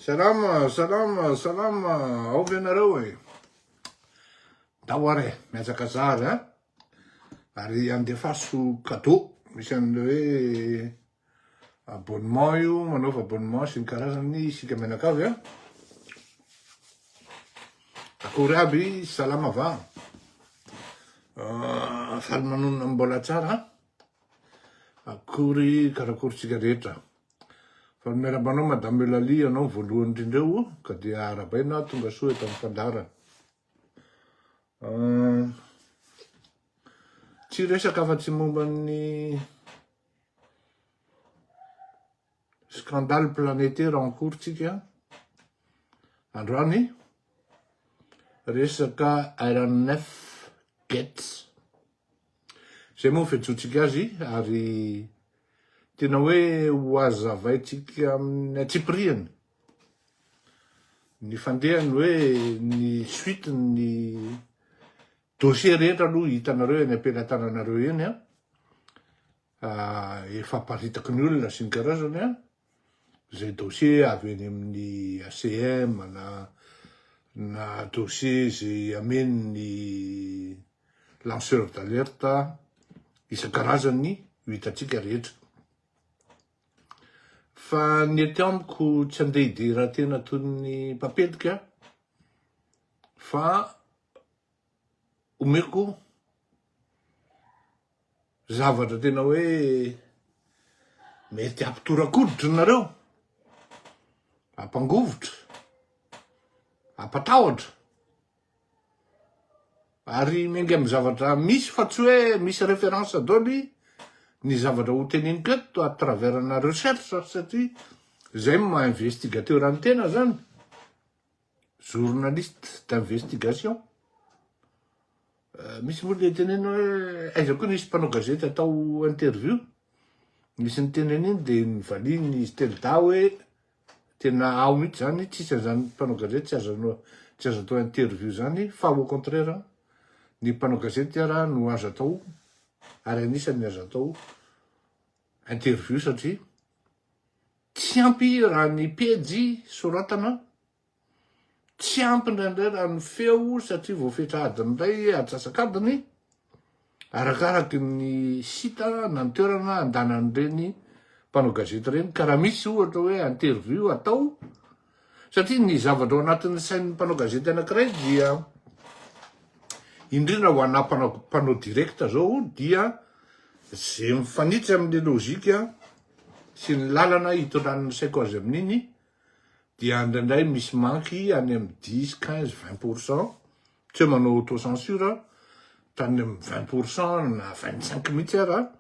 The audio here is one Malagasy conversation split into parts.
Salama, salama, salama, ao ve nareo e? Ndao ary e, mihazakazaha ary an. Ary andefaso cadeau, misy an'le hoe abonnement io, manaova abonnement sy ny karazany isika mianakavy an. Akory aby, salama va? Ah, faly manonona mbola tsara. Akory karakory tsika rehetra. Faly miarahaba anao Madame Eulalie, ianao voalohany indrindra eo ka dia arahabaina tonga soa eto amin'ny fandaharana. Ah, tsy resaka afa-tsy momba ny scandale planétaire en cours tsika androany resaka Iron 9 Gates. Zay moa ny fiantsoantsika azy ary tena hoe ho azavaintsika amin'ny antsipirihany ny fandehany hoe ny suite ny dossier rehetra aloha hitanareo eny am-pelatananareo eny an, efa aparitaky ny olona sy ny karazany an, izay dossier avy eny amin'ny ACM na na dossier izay ameno ny lanceur d'alerte isan-karazany ho hitantsika rehetra. Fa ny ety amiko tsy andeha hidera tena toy ny mpampendrika fa omeko Zavatra tena hoe mety hampitorakoditra nareo, hampangovitra, hampatahotra, ary miainga amin'ny zavatra misy fa tsy hoe misy référence daholo ny zavatra ho teneniko eto à travers na recherche satria zay no maha investigateur ny tena zany, journaliste d'investigation. Misy moa le teneno hoe aiza koa nisy mpanao gazety atao interview, nisy niteny an'iny de nivaliany izy telo dahy hoe tena ao mihitsy zany, tsisy an'izany mpanao gazety tsy azo tsy azo atao interview zany fa au contraire ny mpanao gazety ara no azo atao ary anisan'ny azo atao interview satria tsy ampy raha ny pejy soratana Tsy ampy indraindray raha ny feo satria voafetra adiny iray antsasak'adiny, arakaraky ny site na ny toerana andanan'ireny mpanao gazety ireny, ka raha misy ohatra hoe interview atao, satria ny zavatra ao anatin'ny sain'ny mpanao gazety anankiray dia indrindra ho ana mpanao mpanao direct zao dia ze mifanitsy amin'ny logique sy ny lalana hitondran'ny saiko azy amin'iny dia indraindray misy manque any amin'ny dix, quinze, vingt pour cent, tsy hoe manao auto censure aho, tany amin'ny vingt pour cent na vingt cinq mihitsy ara,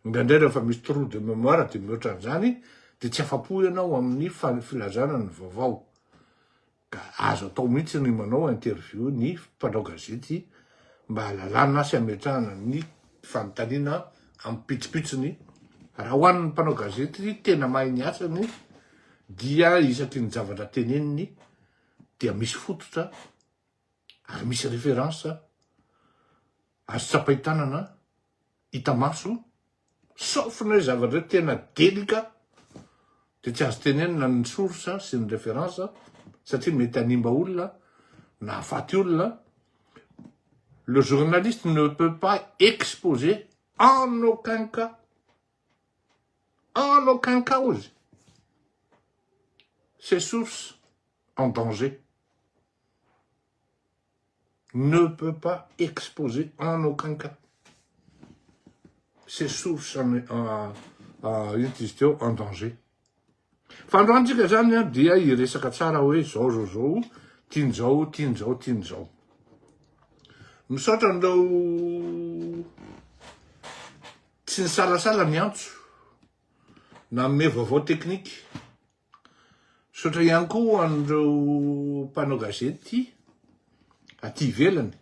indraindray rehefa misy trou de mémoire dia mihoatra an'izany, dia tsy afa-po ianao amin'ny filazana ny vaovao. Ka azo atao mihitsy ny manao interview ny mpanao gazety mba hahalalana sy hametrahana ny fanontaniana amin'ny pitsopitsony. Raha ho an'ny mpanao gazety tena mahay ny asany dia isaky ny zavatra teneniny dia misy fototra ary misy référence azo tsapain-tanana hita maso Sauf ny hoe zavatra hoe tena delicat dia tsy azo tenenina ny source sy ny référence satria mety hanimba olona na hahafaty olona. Le journaliste ne peut pas exposer en aucun cas, en aucun cas ozy, ses sources en danger. Ne peut pas exposer en aucun cas ses sources en inona izy teo en danger. Fa androany tsika zany an dia hiresaka tsara hoe zao zao zao, tiany zao, tiany zao, tiany zao. Misaotra an'ireo tsy nisalasala niantso nanome vaovao teknika. Misaotra ihany koa ho an'ireo mpanao gazety aty ivelany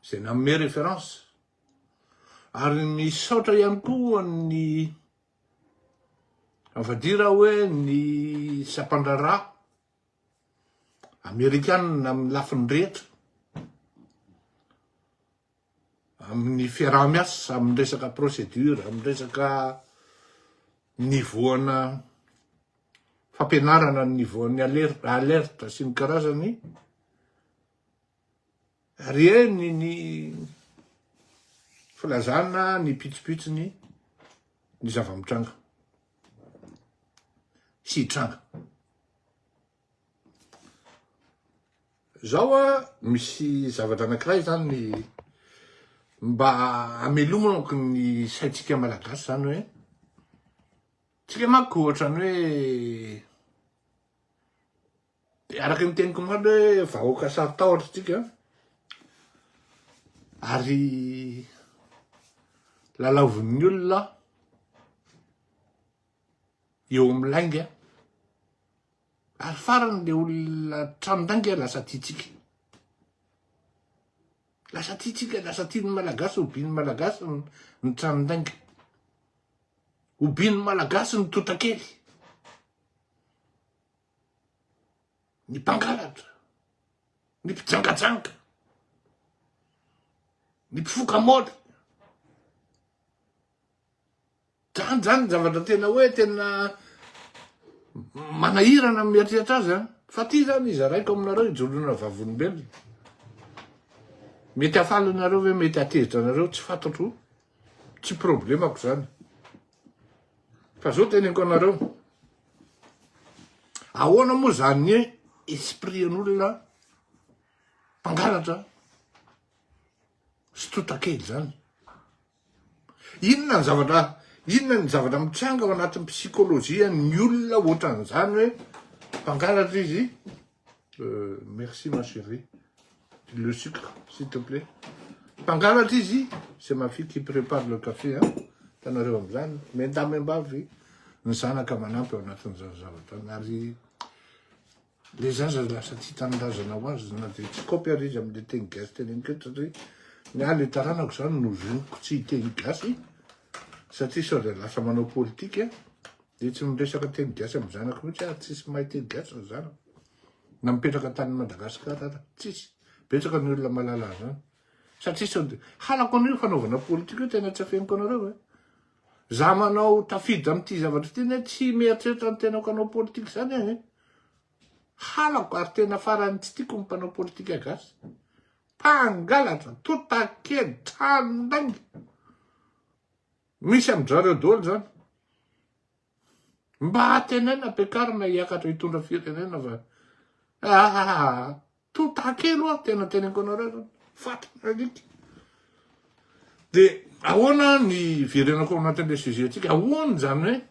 izay nanome référence. Ary misaotra ihany koa ho an'ny avadira hoe ny sampandraharaha amerikanina amin'ny lafiny rehetra. Amin'ny fiaraha-miasa, amin'ny resaka procédure, amin'ny resaka niveau-na. fampianarana ny niveau-n'ny alerte sy ny karazany, reny ny filazana ny pitsopitsony ny zava-mitranga sy hitranga. Zao a, misy zavatra anakiray zany mba hamelomako ny saintsika malagasy zany hoe, tsika manko ohatrany hoe araky ny teniko omaly hoe vahoaka saro-tahotra tsika ary lalaovin'ny olona eo amin'ny lainga Ary farany le olona tranon-dainga lasa tiantsika. Lasa tiantsika, lasa tian'ny Malagasy, hobian'ny Malagasy ny tranon-dainga. Hobian'ny Malagasy ny totakely. Ny mpangalatra. Ny mpijangajanga. Ny mpifoka môly. Zany zany zavatra tena hoe tena manahirana ny mieritreritra azy an. Fa ty zany izaraiko aminareo ijoroana vavolombelona. Mety hafaly anareo ve, mety hatezitra anareo, tsy fantatro, tsy problemako zany. Fa zao teneniko anareo, ahoana moa zany hoe esprit an'olona mpangalatra sy totakely zany? Inona ny zavatra, inona ny zavatra mitranga ao anatin'ny psychologie ny olona ohatran'izany hoe mpangalatra izy, euh, merci ma chérie, le sucre s'il te plaît, mpangalatra izy, c'est ma fille qui prépare le café hein, hitanareo amin'izany, miandahy miambavy ny zanaka manampy ao anatin'izany zavatra zany, ary Le zaza lasa tia tanindrazana ho azy na dia tsy kopy ary izy amle teny gasy teneniko eto satria ny ahy le taranako zany nozoniko tsy hiteny gasy satria sao dia lasa manao politika dia tsy miresaka teny gasy amin'ny zanako mihitsy aho tsisy mahay teny gasy ny zanako na mipetraka tany Madagasikara ara tsisy betsaka ny olona mahalala an'izany satria sao dia halako an'io fanaovana politika io tena tsy afeniko anareo e za manao tafiditra amin'ity zavatra ity ne tsy mieritreritra ny tenako hanao politika izany aho e Halako ary tena farany tsy tiako ny mpanao politika gasy. Mpangalatra, totakely, tranondainga. Misy amin-dry zareo daholo zany. Mba antenaina ampiakarina hiakatra hitondra firenena fa ah, totakely hoa tena teneniko anareo zany. Fatina alika. De ahoana ny verenako ao anatin'le sujet tsika? Ahoana zany hoe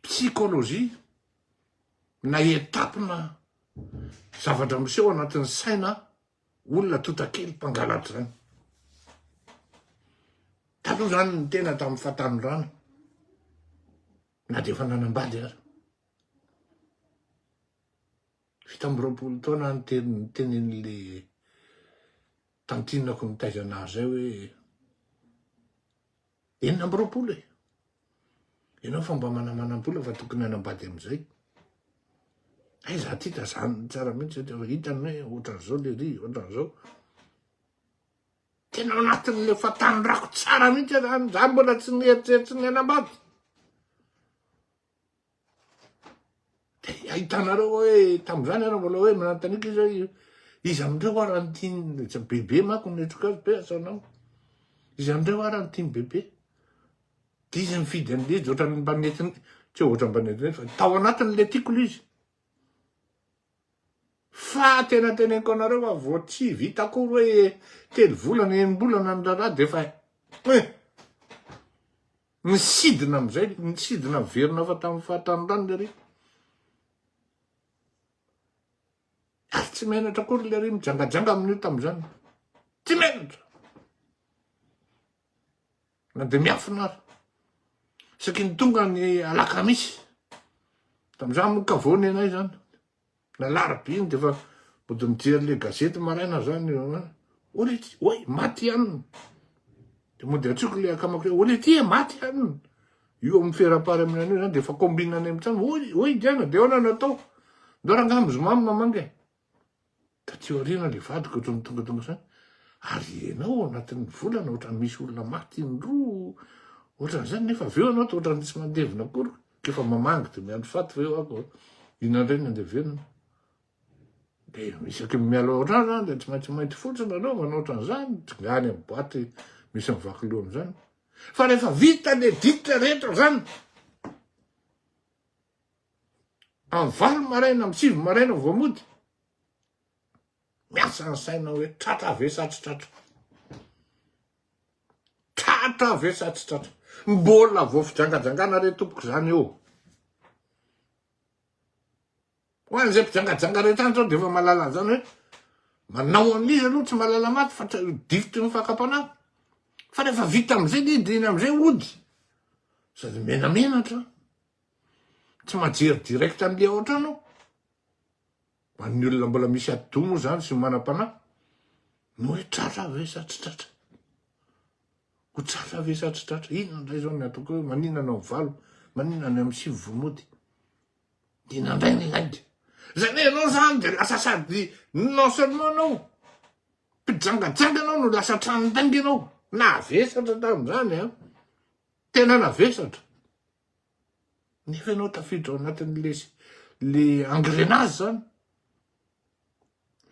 psychologie na étape na zavatra miseho anatin'ny saina olona totakely mpangalatra zany. Taloha zany ny tena tamin'ny fahatanorana na dia efa nanambady ara. 27 taona ny tenin'le tantinako nitaiza anazy zay hoe 26 e! Ianao fa mba manamanam-bola fa tokony hanambady amin'izay. Hay za ty da zany tsara mihitsy dia hitany hoe ohatran'izao le ry, ohatran'izao. Tena ao anatin'le fatanorako tsara mihitsy zany, za mbola tsy nieritreritry ny hanambady. Dia ahitanareo hoe tamin'izany ary mbola hoe manontaniako izy hoe iza amin'ireo ara ny tiany bebe manko ny nitroka azy be asanao. Iza amin'ireo ara ny tiany bebe. Dia izy nifidy an'ilay izy ohatran'ny mba nentiny tsy hoe ohatran'ny mba nentiny fa tao anatin'ilay tiako ilay izy. Fa tena teneniko anareo fa vao tsy vita akory hoe telo volana enim-bolana ny raharaha dia efa eh! Nisidina amizay, nisidina niverina fa tamin'ny fahatanorany lery. Ary tsy menatra akory lery mijangajanga amin'io tamin'izany. Tsy menatra. Na dia miafina ary. Isaky ny tonga ny alakamisy, tamin'izany moa kavao ny anay zany. Na alarobia iny dia efa mody mijery le gazety maraina zany o le ty, oay maty ihany. Dia mody antsoiko le akamako hoe o le ty e maty ihany. Io amin'ny ferapary amin'ny an'io zany dia efa combine any amin'ny trano. Oy, oy Diana, dia ahoana no atao? Ndao rangahy mizoma aminy mamangy e. Taty aoriana le vadiko ohatran'ny tongatonga saina. Ary ianao ao anatin'ny volana ohatran'ny misy olona maty indroa ohatran'izany nefa avy eo ianao toa ohatran'ny tsy mandevina akory. K'efa mamangy de miandry faty ve eo ako? Inona indray ny andevenina? De isaky ny miala ao an-trano zany de tsy maintsy mainty fotsy nareo manao ohatran'izany, dingany amin'ny boaty misy ny vaky loha am'zany. Fa rehefa vita le ditra rehetra zany, amin'ny valo maraina, amin'ny sivy maraina vao mody, miasa ny saina hoe tratra ve sa tsy tratra? Tratra ve sa tsy tratra? Mbola vao fijangajangana re tompoko zany eo. Ho an'izay mpijangajanga rehetra any zao dia efa mahalala an'izany hoe manao an'izy aloha tsy mahalala maty fa difotry ny fakam-panahy. Fa rehefa vita amin'izay ny dia iny amin'izay hody. Sady menamenatra. Tsy majery direct an'le ao an-trano. Ho an'ny olona mbola misy atidoha moa zany sy manam-panahy no hoe tratra ve sa tsy tratra? Ho tratra ve sa tsy tratra? Inona indray zao ny ataoko hoe maninona ny amin'ny valo, maninona ny amin'ny sivy vao mody? Dia nandray ny lainga. Zany hoe ianao zany dia lasa sady non seulement anao mpijangajanga ianao no lasa tranon-dainga ianao. Navesatra tamin'izany an. Tena navesatra. Nefa ianao tafiditra ao anatin'le le engrenage zany.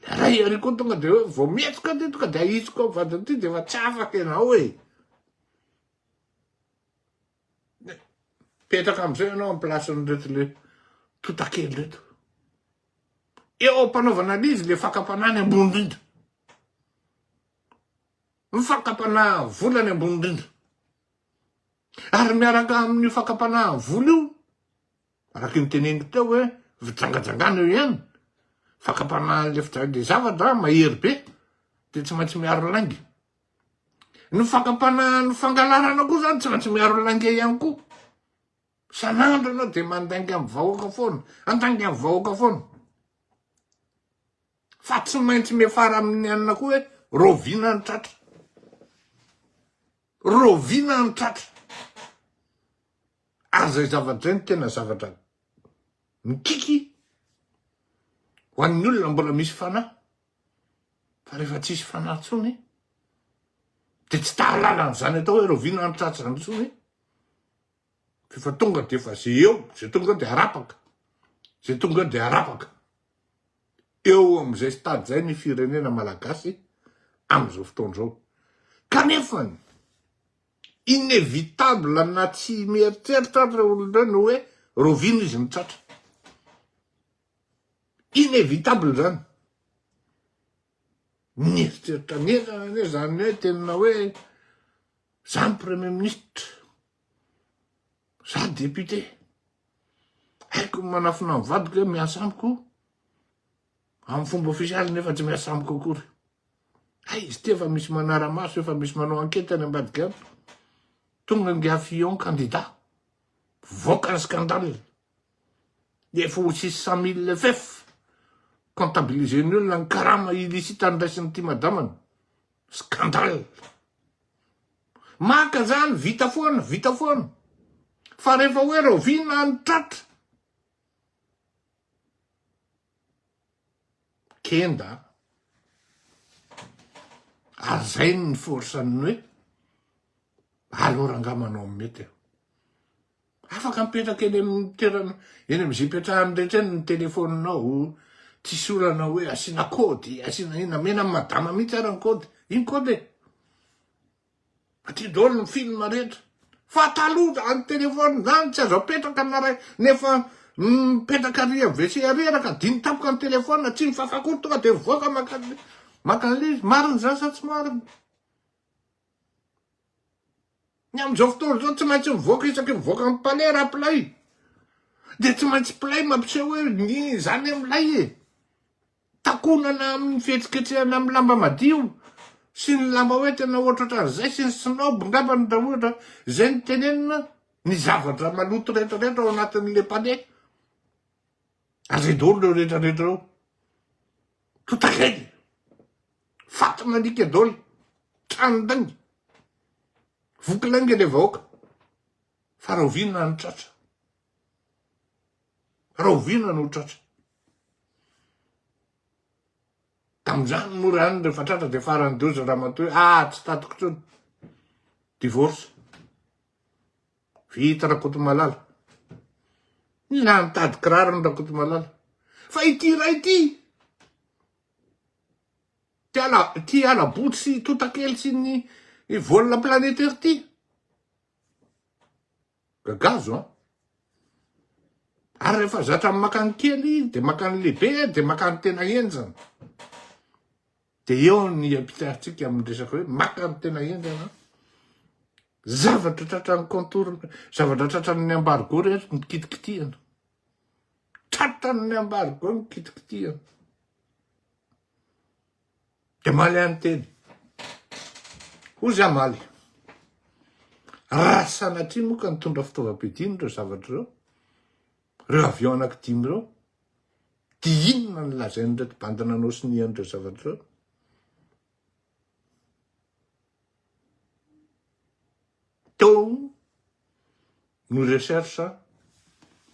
Le ray ary koa tonga dia hoe vao mihetsika ty tonga dia ahitsiko amin'ny vadiny ty dia efa tsy afaka ianao e. Mipetraka amizay ianao am place-n'ireto le totakely reto. Eo am-panaovana an'izy le fakam-panahy ny ambony indrindra. Ny fakam-panahy vola ny ambony indrindra. Ary miaraka amin'io fakam-panahy vola io, araky ny teneniko teo hoe fijangajangana eo ihany, fakam-panahy le le zavatra mahery be, de tsy maintsy miaro lainga. Ny fakam-panahin'ny fangalarana koa zany tsy maintsy miaro lainga ihany koa. Isan'andro ianao dia mandainga amin'ny vahoaka foana, andainga amin'ny vahoaka foana. Fa tsy maintsy miafara amin'ny anona koa hoe raoviana ny tratra. Raoviana ny tratra. Ary izay zavatra izay no tena zavatra mikiky ho an'ny olona mbola misy fanahy. Fa rehefa tsisy fanahy intsony dia tsy tahalala an'izany atao hoe rahoviana ny tratra izany intsony fa efa tonga dia efa ze eo, ze tonga eo dia arapaka, ze tonga eo dia arapaka. Eo amin'izay stade izay ny firenena malagasy amin'izao fotoana izao. Kanefa inévitable na tsy mieritreritra ary ireo olona ireo ny hoe rahoviana izy no tratra. Inévitable zany. Mieritreritra an'erana anie zany hoe tena hoe za ny premier ministre, za député, haiko ny manafina ny vadiko hoe miasa amiko amin'ny fomba ofisialy nefa tsy miasa amiko akory. Hay izy ty efa misy manara-maso, efa misy manao enquête any ambadika any. Tonga ingahy Fillon candidat, voaka ny scandale. Efa ho 600 mille FF comptabiliser-n'ny olona ny karama illicite andraisin'ity madamany. Scandale! Maka zany vita foana, vita foana. Fa rehefa hoe rahoviana ny tratra? Kenda. Ary zay ny force-n'ny hoe aleo rangaha manao ny mety e. Afaka mipetraka eny amin'ny toerana, eny amin'izay ipetrahany rehetra eny ny telefaoninao, tsisy olana hoe asiana kaody, asiana inona, omena an'i madama mihitsy ara ny kaody, iny kaody e! Aty daholo ny film rehetra. Fa taloha zany telefaonina zany tsy azo apetraka na ray, nefa mipetraka ary amin'ny WC ary raka diny tampoka ny telefaonina, tsy mifafa akory tonga dia mivoaka maka maka an'ilay izy. Marina izany sa tsy marina? Ny amin'izao fotoana izao tsy maintsy mivoaka isaky mivoaka amin'ny palais raha play. Dia tsy maintsy play mampiseho hoe ny zany milay e. Takonana amin'ny fihetsiketsehana amin'ny lamba madio sy ny lamba hoe tena ohatrohatran'izay sy ny snob ngambany raha ohatra izay no tenenina ny zavatra maloto rehetrarehetra ao anatin'le palais. Ary izay daholo ireo rehetrarehetra ireo. Totakely. Fatin'alika daholo. Tranon-dainga. Voky lainga le vahoaka. Fa rahoviana no tratra? Rahoviana no tratra? Tamin'izany moa raha rehefa tratra dia farany doza ramatoa hoe ah tsy tatiko intsony. Divorce. Vita Rakotomalala. Na nitady kirarony Rakotomalala. Fa ity iray ity, ty ala, ty ala-botry sy tontakely sy ny vol planétaire ty. Gagazo an! Ary rehefa zatra maka ny kely de maka ny lehibe de maka ny tena henjana. De eo ny ampitarintsika amin'ny resaka hoe maka ny tena henjana. Zavatra tratran'ny contour, zavatra tratran'ny embargo reto ny kitikitihana. Tratran'ny embargo ny kitikitihana. De maly aho niteny. Hoy za maly. Raha sanatria moa ka nitondra fitaovam-piadiana ireo zavatra ireo, ireo avion anankidimy ireo, dia inona no lazain'ireto bandy nanao sonia an'ireo zavatra ireo? Teo no recherche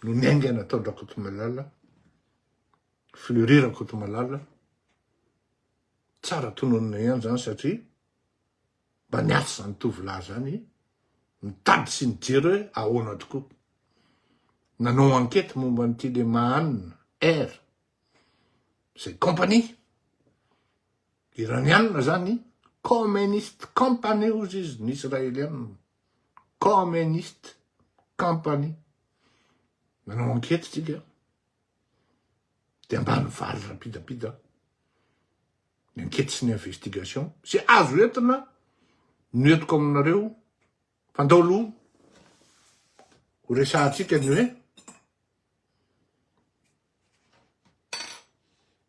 no niainga nataon-dRakotomalala, Fleury Rakotomalala, Tsara tononina ihany zany satria mba niasa zany tovolahy zany nitady sy nijery hoe ahoana tokoa. Nanao enquête momba an'ity le Mahan Air izay compagnie iranianina zany, Khomenist Company hozy izy ny israelianina, Khomenist Company. Nanao enquête tsika de ambany valy rapidapida ny enquête sy ny investigation ze azo entina no entiko aminareo fa ndao aloha ho resahantsika ny hoe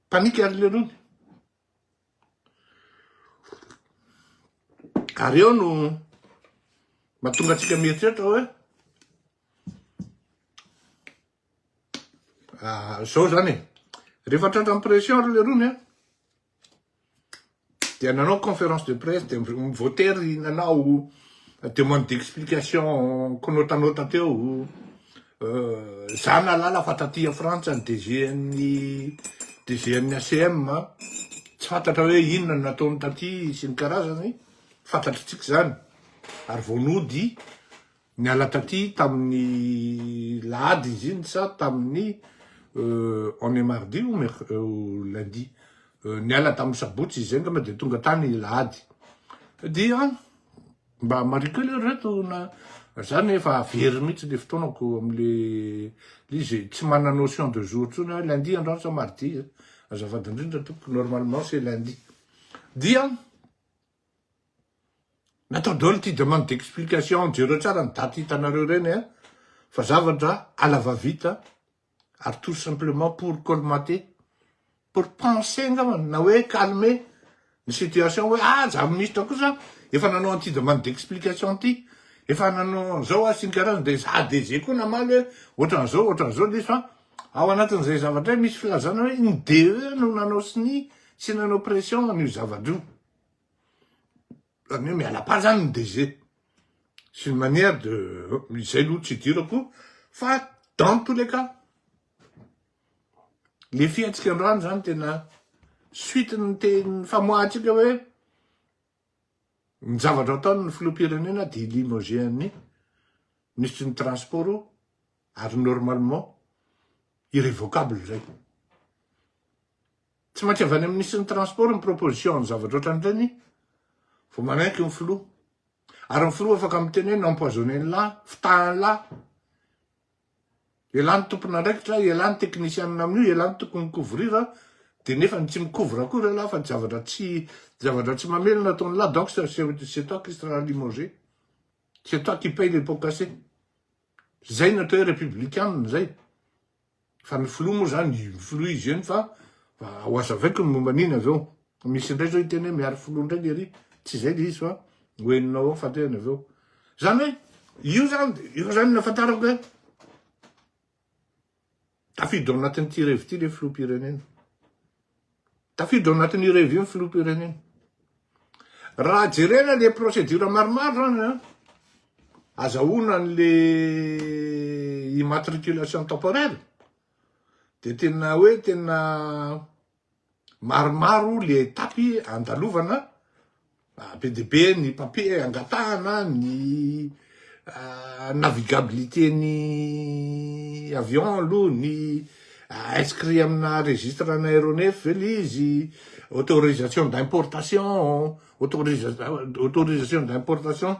panique ary lerony ary eo no mahatonga antsika mieritreritra hoe Ah, zao zany e. Rehefa tratran'ny pression ry lerony a, dia nanao conférence de presse dia voatery nanao demande d'explication konotanota teo. Euh, za nahalala fa taty a Frantsa ny DG-n'ny DG-n'ny ACM, tsy fantatra hoe inona no nataony taty sy ny karazany, fantatritsika izany. Ary vao nody Niala taty tamin'ny lahady izy iny sa tamin'ny on est mardi ou merc ou lundi? Niala tamin'ny sabotsy izy zay angamba dia tonga tany lahady. Dia mba mariko aloha ry reto na zany efa very mihitsy le fotoanako amle le izy tsy manana notion de jour intsony aho lundi androany sa mardi? Azafady indrindra tompoko normalement c'est lundi. Dia Natao daholo ity demande d'explication, jereo tsara ny daty hitanareo ireny a, fa zavatra à la va vite ary tout simplement pour colmater, pour penser angambany na hoe calmer ny situation hoe ah za ministre kosa efa nanao an'ity demande d'explication ity, efa nanao an'izao aho sy ny karazany, de za DG koa namaly hoe ohatran'izao ohatran'izao le izy fa ao anatin'izay zavatra izay misy filazana hoe ny DE no nanao sonia sy nanao pression an'io zavatra io. Zany hoe miala pas zany ny DG. C'est une manière de, izay aloha tsy idirako fa dans tous les cas, le fihetsika androany zany tena suite ny teny famoahantsika hoe ny zavatra ataony ny filoham-pirenena dia limoger an'ny minisitry ny transport ary normalement irrévocable zay. Tsy maintsy avy any amin'ny minisitry ny transport ny proposition ny zavatra ohatran'ireny vao manaiky ny filoha. Ary ny filoha afaka miteny hoe n'empoisonner an'lah, fitahan'lah. Elah ny tompon'andraikitra, elah ny technician amin'io, elah ny tokony mi-couvrir, dia nefa ny tsy mi-couvre akory elah fa zavatra tsy zavatra tsy mamelona ataon'lah, donc c'est toi qui sera limogé. C'est toi qui paye les pots cassés. Zay ny atao hoe républicain zay. Fa ny filoha moa zany, filoha izy eny fa ho azavaiko ny momba an'iny avy eo. Misy indray zao hiteny hoe miaro filoha indray lery, tsy izay le izy fa ho henonao ao fatehany avy eo. Zany hoe io zany, io zany no ahafantarako hoe tafiditra ao anatin'ity revy ity le filoham-pirenena. Tafiditra ao anatin'io revy io ny filoham-pirenena. Raha jerena le procédure maromaro zany an, azahoana an'le immatriculation temporaire, de tena hoe tena maromaro le étape andalovana, be dia be ny papier angatahana, ny. navigabilité ny avion aloha, ny inscrit amina registre ana aéronef ve le izy, autorisation d'importation, autorisation d'importation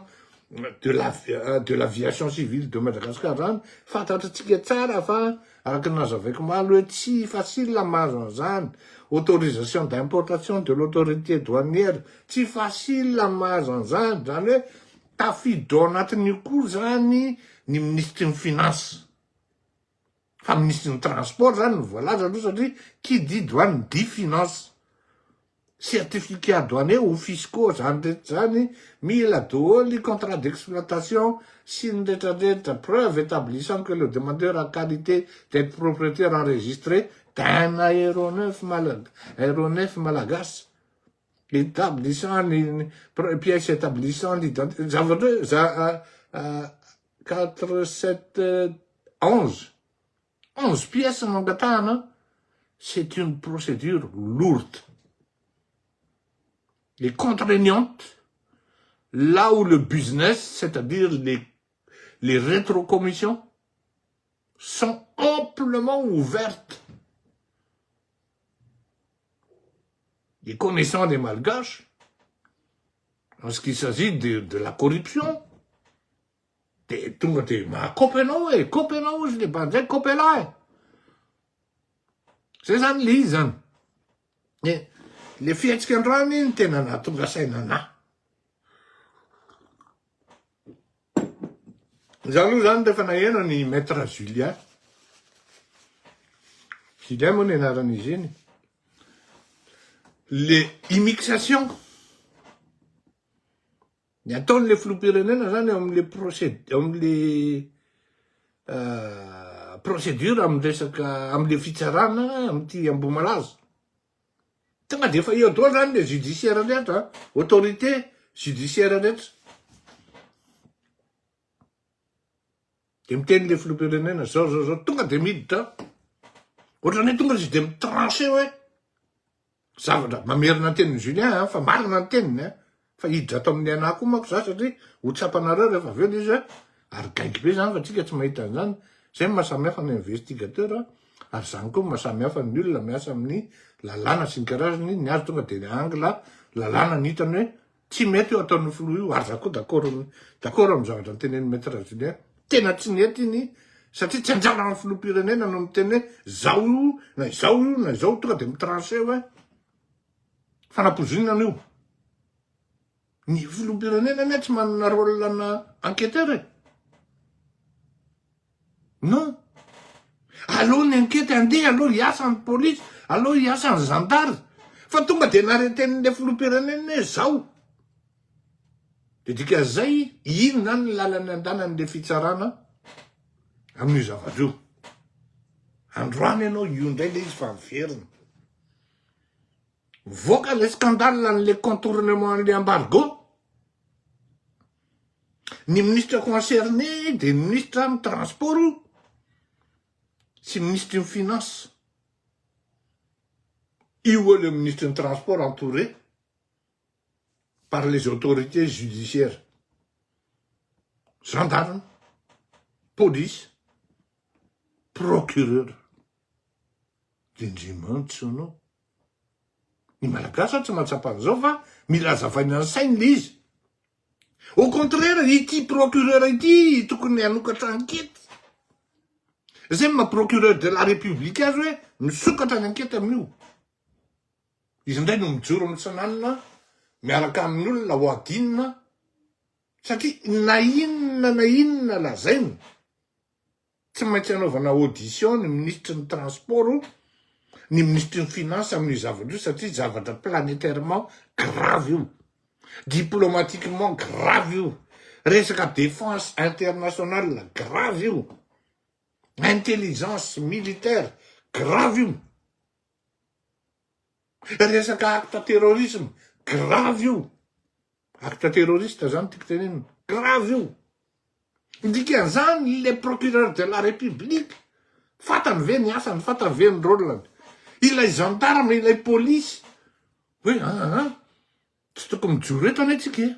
de la de l'aviation civile de Madagascar zany, fantatritsika tsara fa araky ny nazavaiko omaly hoe tsy facile mahazo an'izany, autorisation d'importation de l'autorité douanière, tsy facile mahazo an'izany, zany hoe tafiditra ao anatin'io koa zany ny minisitry ny finance, fa minisitry ny transport zany no voalaza aloha satria qui dit douane dit finance, certificat douanier ou fiscaux zany rehetra zany mila daholo contrat d'exploitation sy ny rehetrarehetra, preuve établissant que le demandeur a qualité d'être propriétaire enregistré d'un aéronef malag aéronef malagasy. Établissant ny pièce établissant l'identité zavatra hoe za 4 7 11 11 pièces no angatahana, c'est une procédure lourde et contraignante là où le business, c'est-à-dire les rétrocommissions sont amplement ouvertes. Et connaissant les malgaches, en ce qu'il s'agit de, de la corruption, de tonga de mahakopy anao e, kopy anao izy le bandy zay, kopy elah e. Zay zany le izy zany. E, le fihetsika androany ny tena nahatonga saina anah. Za aloha zany rehefa naheno ny maître Julien, Julien moa ny anaran'izy iny, le immixation ny ataon'le filoham-pirenena zany eo am'le proced- eo am'le procédure amy resaka am'le fitsarana am'ty Ambohimalaza. Tonga de efa eo daholo zany le judiciaire rehetra, autorité judiciaire rehetra. De miteny le filoham-pirenena zao zao zao, tonga de miditra, ohatrany hoe tonga izy de mi-trancher hoe zavatra, mamerina ny tenin'i Julien an, fa marina ny teniny an, fa hiditra ato amin'ny anah koa manko za satria ho tsapanareo rehefa avy eo le izy hoe ary gaigy be zany fa tsika tsy mahita an'izany, zay no maha samy hafa ny investigateur ary zany koa no maha samy hafa ny olona miasa amin'ny lalàna sy ny karazany, ny azy tonga de ny angle lalàna ny hitany hoe Tsy mety io ataon'ny filoha io ary za koa d'accord d'accord amin'ny zavatra notenenin'i Maître Julien. Tena tsy nety iny satria tsy anjaran'ny filoham-pirenena no miteny hoe zao io na izao io na izao tonga de mi-trancher hoe fanapoizinana io. Ny filoham-pirenena anie tsy manana rôle ana enquêteur e. Non. Aleo ny enquête andeha, aleo hiasa ny police, aleo hiasa ny zandary. Fa tonga de nareten'le filoham-pirenena hoe zao. De dikan'izay, inona ny lalana andanan'le fitsarana amin'io zavatra io. Androany ianao io indray le izy fa miverina. Mivoaka le scandale an'le contournement an'le embargo. Ny ministre concerné de ny ministre ny transport io sy ministre ny finance. Io oa le ministre ny transport entouré par les autorités judiciaires. Gendarme, police, procureur. De ndry mantsy anao. Ny Malagasy tsy mahatsapa an'izao fa mila azavaina ny sainy le izy. Au contraire, ity procureur ity tokony hanokatra enquête. Zay maha procureur de la République azy hoe misokatra ny enquête amin'io. Izy indray no mijoro mitsananina miaraka amin'ny olona ho adinina satria na inona na inona lazaina Tsy maintsy anaovana audition ny minisitry ny transport, ny minisitry ny finance amin'io zavatra io satria zavatra planétairement grave io, diplomatiquement grave io, resaka défense internationale grave io, intelligence militaire grave io, resaka acte terrorisme grave io. Acte terroriste zany tiako tenenina. Grave io. Ny dikan'izany le procureur de la république fantany ve ny asany, fantany ve ny rôle-ny. Ilay gendarme, ilay polisy hoe aa tsy tokony mijoro eto anie tsika e.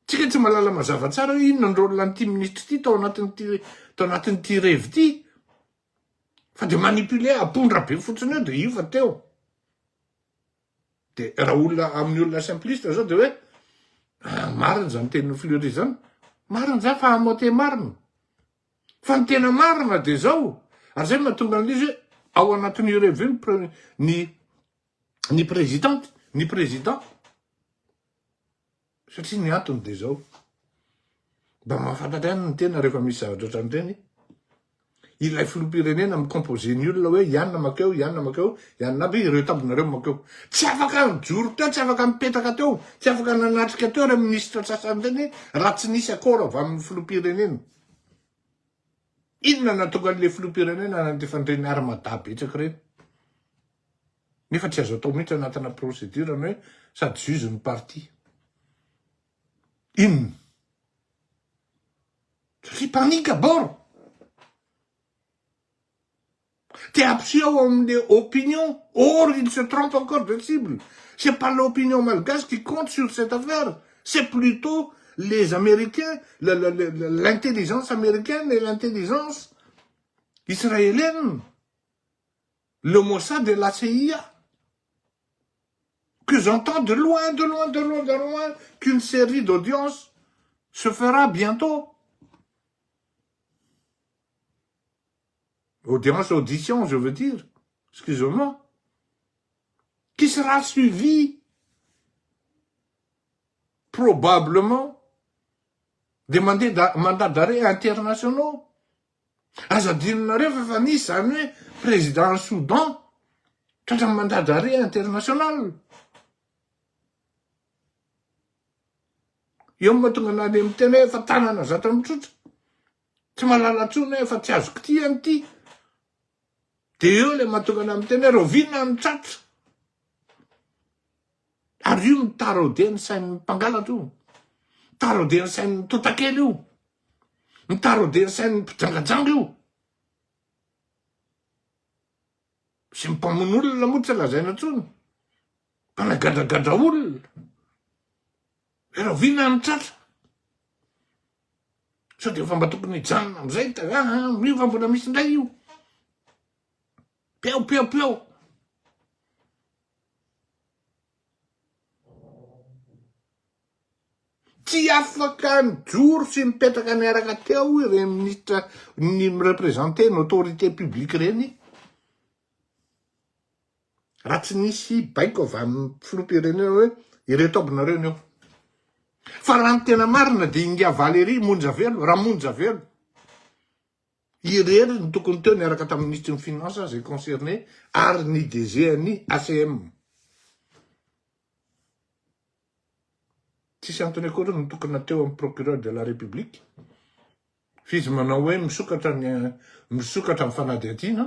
Tsika tsy mahalala mazava tsara hoe inona ny rôle an'ity ministra ity tao anatin'ity tao anatin'ity revy ity. Fa de manipuler apondra be fotsiny eo de io fa teo. De raha olona amin'ny olona simpliste zao de hoe ah, marina zany tenin'i Fleury zany. Marina zany fa à moitié marina. Fa ny tena marina de zao, ary zay mahatonga an'izy hoe ao anatin'io revy io ny ny ny présidente, ny président. Satria ny antony de zao, mba mahafantatra ihany ny tena rehefa misy zavatra ohatran'ireny, ilay filoham-pirenena mi-composer ny olona hoe ianona makeo, ianona makeo, ianona aby, ireo tambinareo makeo. Tsy afaka nijoro teo, tsy afaka nipetraka teo, tsy afaka nanatrika teo ireo minisitra sasany ireny raha tsy nisy accord avy amin'ny filoham-pirenena. Inona no nahatonga an'ilay filoham-pirenena nandefa an'ireny armada betsaka ireny? Nefa tsy azo atao mihitsy anatina procédure ny hoe sady juge ny partie. Inona? Satria panique à bord. Te hampiseho amin'ny opinion, or il se trompe encore de cible. C'est pas l'opinion malgache qui compte sur cette affaire, c'est plutôt les américains, l'intelligence américaine et l'intelligence israélienne. Le Mossad et la CIA que j'entends de loin, de loin, de loin, de loin qu'une série d'audiences se fera bientôt. Audience, audition, je veux dire. Excusez-moi. Qui sera suivi probablement des mandats d'arrêt internationaux. Aza adinonareo fa efa nisy zany hoe président ny Soudan tratran'ny mandat d'arrêt international. Eo no mahatonga anah le miteny hoe efa tanana zatra mitsotra. Tsy mahalala intsony hoe efa tsy azo kitihana ity. De eo le mahatonga anah miteny hoe rahoviana no tratra. Ary io mitaraudé ny sain'ny mpangalatra io. Mitaraudé ny sain'ny totakely io. Mitaraudé ny sain'ny mpijangajanga io. Sy ny mpamono olona moa tsy lazaina intsony. Mpanagadragadra olona. Rahoviana ny tratra? Sao dia efa mba tokony hijanona amin'izay ta ah, ah, io fa mbola misy indray io. Peo, peo, peo. Tsy afaka nijoro sy nipetraka niaraka teo ireny minisitra ny mi-representer ny autorité publique ireny raha tsy nisy baiko avy amin'ny filoham-pirenena hoe ireto aby nareo ny eo. Fa raha ny tena marina dia Ingahy Valéry Monjavelo, Ramonjavelo, Irery no tokony teo niaraka tamin'ny minisitry ny finance izay concerné ary ny DG an'ny ACM. Tsisy antony akory no tokony teo amin'ny procureur de la république fa izy manao hoe misokatra ny misokatra ny fanadihadiana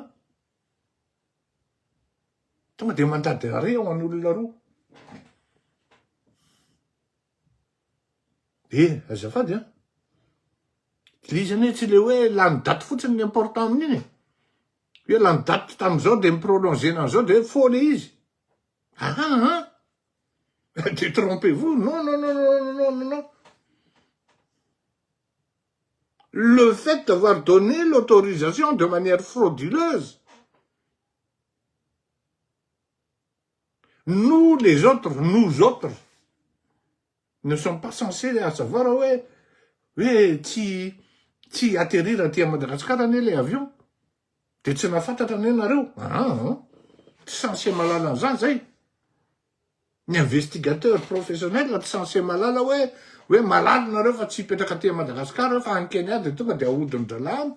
tonga dia mandat d'arrêt ho an'olona roa. Eh, azafady an. Le izy anie tsy le hoe lany daty fotsiny ny important amin'iny e. Hoe lany daty tamin'izao de mi-prolonger-na an'izao de hoe faux le izy. Aha an. Détrompez-vous. Non, non, non, non, non, non, non. Le fait d'avoir donné l'autorisation de manière frauduleuse, nous les autres, nous autres, ne sommes pas censés à savoir hoe hoe tsy tsy atterrir aty à Madagascar anie le avion de tsy nahafantatra anie nareo aa tsy censé mahalala an'izany zay ny investigateur professionnel tsy censé mahalala hoe hoe malala nareo fa tsy hipetraka aty à Madagascar fa any Kenya de tonga de ahodin-dralahy any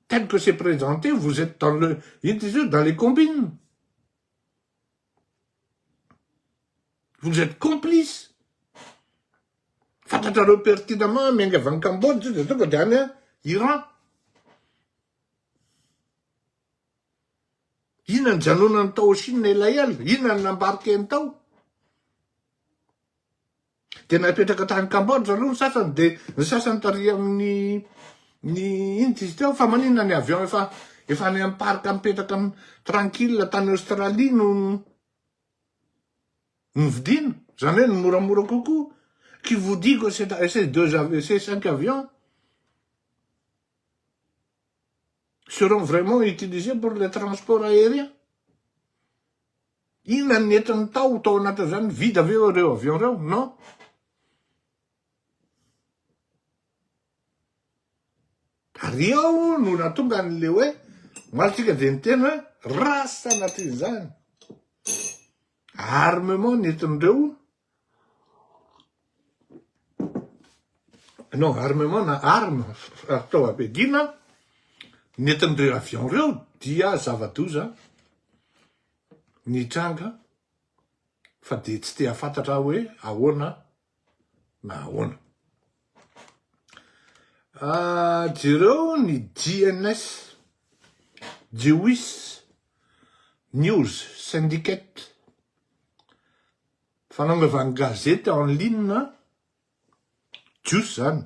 Tel que c'est présenté, vous êtes dans le, dans les combines. Vous êtes complice. Fantatrareo pertinemment miainga avy any Cambodge dia tonga dia any Iran. Inona ny janonany tao Chine elaela? Inona ny nambarikeny tao? Dia napetraka tany Cambodge aloha ny sasany dia ny sasany tary amin'ny ny ino izy teo fa maninona ny avion efa efa any amin'ny parc mipetraka tranquille tany Australie no. Novidiana, izany hoe ny moramora kokoa, qui vous dit que ces deux, ces cinq avions seront vraiment utilisés pour le transport aérien? Inona ny nentiny tao, tao anatin'izany, vide ve ireo avions ireo? Non. Ary eo no nahatonga an'le hoe, omaly tsika dia niteny hoe, raha sanatria izany, armement nentin'ireo, non armement na arme, fitaovam-piadiana nentin'ireo avion ireo dia zava-doza nitranga fa dia tsy te hahafantatra aho hoe ahoana na ahoana. Ah, jereo ny JNS, Jewish News Syndicate, fanaovan gazety en ligne jiosy zany.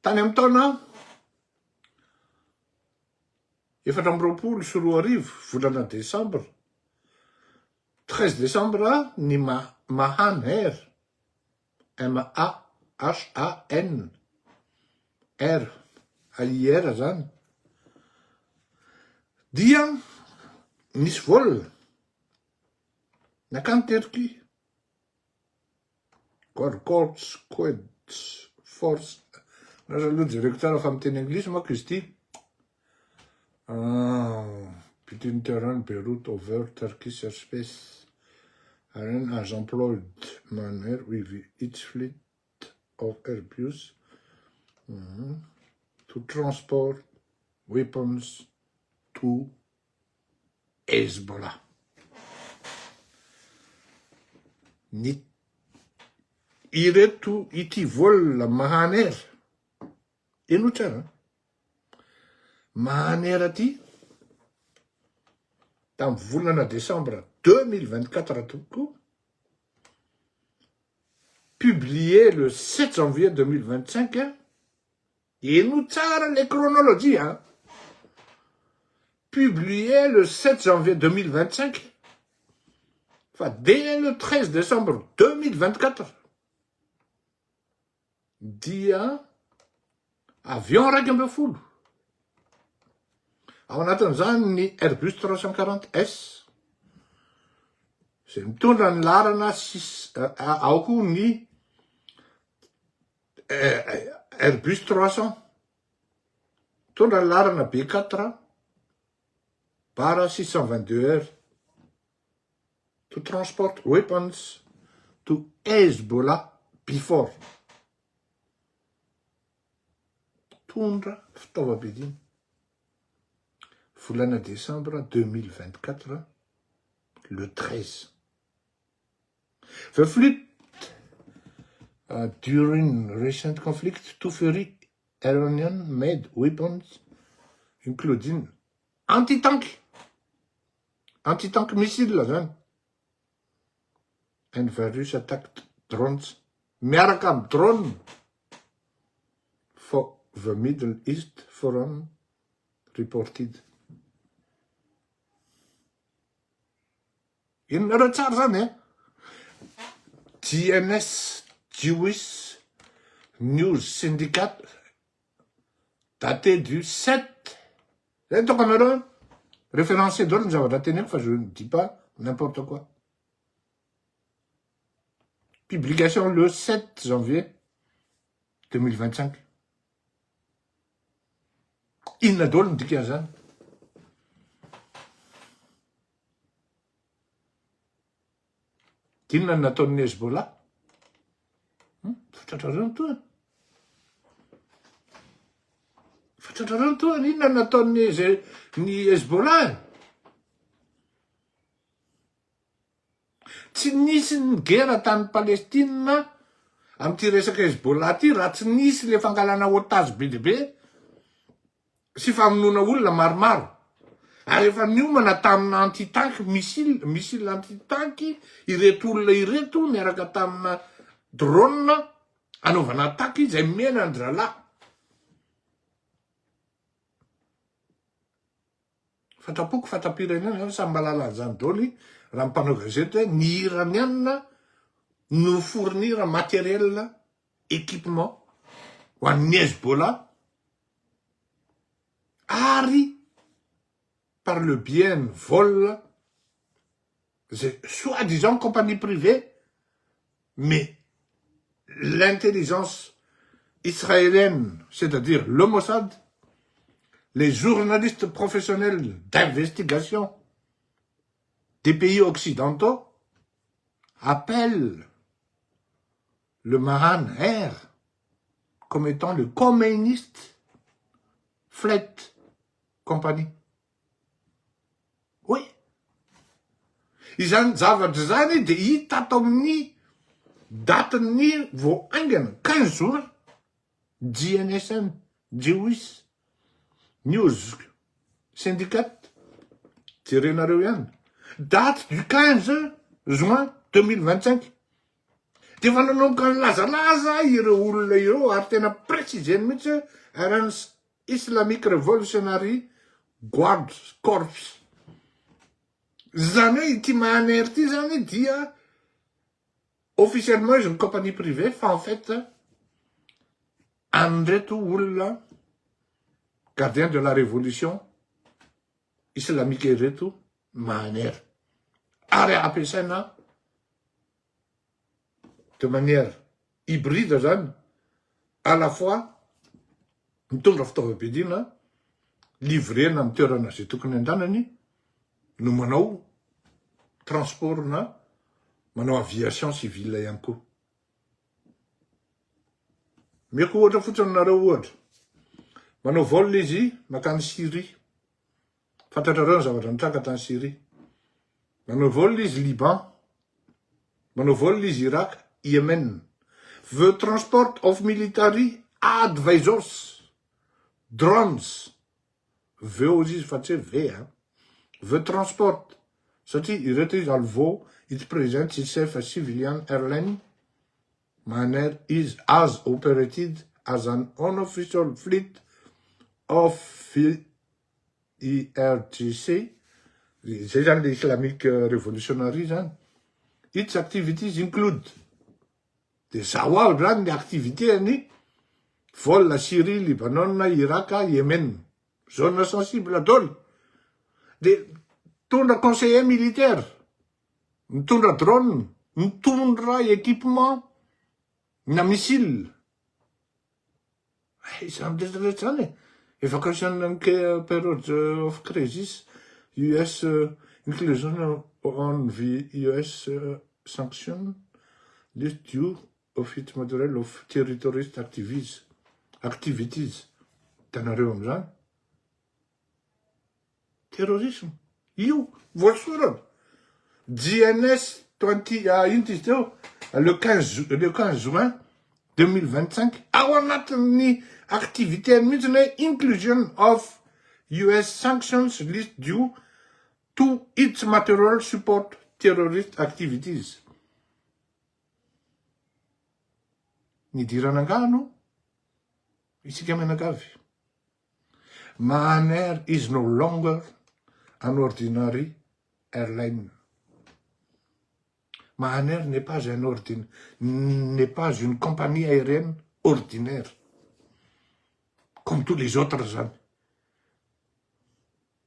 Tany amin'ny taona 2024, volana desambra, 13 décembre, ny Mahan Air, M-A-H-A-N, Air, A-I-R zany, dia nisy vol nankany Turquie. Gorgorts Quds Force Lasa aloha jereko tsara fa miteny anglisy manko izy ity. Ah, between Tehran, Beirut, over Turkish airspace. Iran has employed manner with its fleet of Airbus mm -hmm, to transport weapons to Hezbollah. Ny ireto ity vol Mahan Air, henoy tsara an, Mahan Air ity tamin'ny volana desambra 2024 tompoko, publié le 7 janvier 2025, Henoy tsara le chronologie an! Publié le 7 janvier 2025 fa dès le 13 décembre 2024 dia avion 11 ao anatin'izany ny Airbus 340 S izay mitondra ny laharana six ao koa ny Airbus 300, mitondra ny laharana B quatre barre 622 R to transport weapons to Hezbollah before. Mitondra fitaovam-piadiana. Volana desambra 2024 le 13. The fleet during recent conflict to ferry Iranian made weapons including anti-tank, anti-tank missile zany and various attack drones miaraka amin'ny drone for the Middle East Forum reported. Henonareo tsara zany eh? JNS, Jewish News Syndicate, daté du 7, zay ataoko anareo an, référencé daholo ny zavatra teneniko fa je ne dis pas n'importe quoi. Publication le 7 janvier 2025. Inona daholo ny dikan'izany? Inona no nataon'ny Hezbollah? Hmm? Fantatrareo ny tohiny. Fantatrareo ny tohiny. Inona no nataon'ny ny Hezbollah e? Tsy nisy ny gera tany Palestine amin'ity resaka Hezbollah ity raha tsy nisy le fangalana otage be dia be sy famonoana olona maromaro ary efa niomana tamina anti tank missile missile anti tank ireto olona ireto niaraka tamina drone anaovana attaque izay mena an-dralahy. Fantam-poko, fantam-pirenena zany, samy mahalala an'izany daholo raha ny mpanao gazety hoe ny Iraniana no fournir matériel, équipement ho an'ny Hezbollah ary par le biais ny vol zay soit disant compagnie privée mais l'intelligence israélienne, c'est-à-dire le Mossad, les journalistes professionnels d'investigation des pays occidentaux appellent le Mahan Air comme étant le communiste Flight Company. Oui. Izany zavatra izany dia hita ato amin'ny datin'ny vao haingana, 15 juin, JNSM, Jewish News Syndicate, jerenareo ihany, date du 15 juin 2025. Dia efa nanomboka nilazalaza ireo olona ireo ary tena préciseny mihitsy hoe RNC Islamic Revolutionary Guard Corps. Izany hoe ity Mahan Air ity zany dia officiellement izy ny compagnie privée fa en fait an'ireto olona gardien de la révolution islamique ireto Mahan Air ary ampiasaina de manière hybride zany à la fois mitondra fitaovam-piadiana livrena amin'ny toerana izay tokony andanany no manao transport na manao aviation civile ihany koa. Meko ohatra fotsiny nareo ohatra. Manao vol izy makany Syrie. Fantatrareo ny zavatra nitranga tany Syrie. Manao vol izy Liban. Manao vol izy Irak, Yemen. The transport of military advisors, drones. The hozy izy fa tsy hoe ve a. The transport. Satria ireto izy although it presents itself a civilian airline, manner is as operated as an unofficial fleet of IRGC, izay zany le Islamic Revolutionary zany, its activities include, de zao aby zany ny activité any vol Syrie, Libanon, Irak, Yemen, zone sensible daholo, de mitondra conseiller militaire, mitondra drone, mitondra équipement na missile. Hay izany rehetra rehetra izany e! Evacuation and period of crisis, US inclusion on the US sanction list due of its material of territorist activities, activities. Hitanareo amin'izany? Terrorisme. Io, voasoratra. JNS 20, ah, ino izy teo? Le 15, le 15 juin 2025. Ao anatin'ny activité mihitsy ny hoe inclusion of US sanctions list due to its material support terrorist activities. Nidirana angano isika mianakavy. Mahan Air is no longer an ordinary airline. Mahan Air n'est pas un ordin n'est pas une compagnie aérienne ordinaire comme tous les autres zany.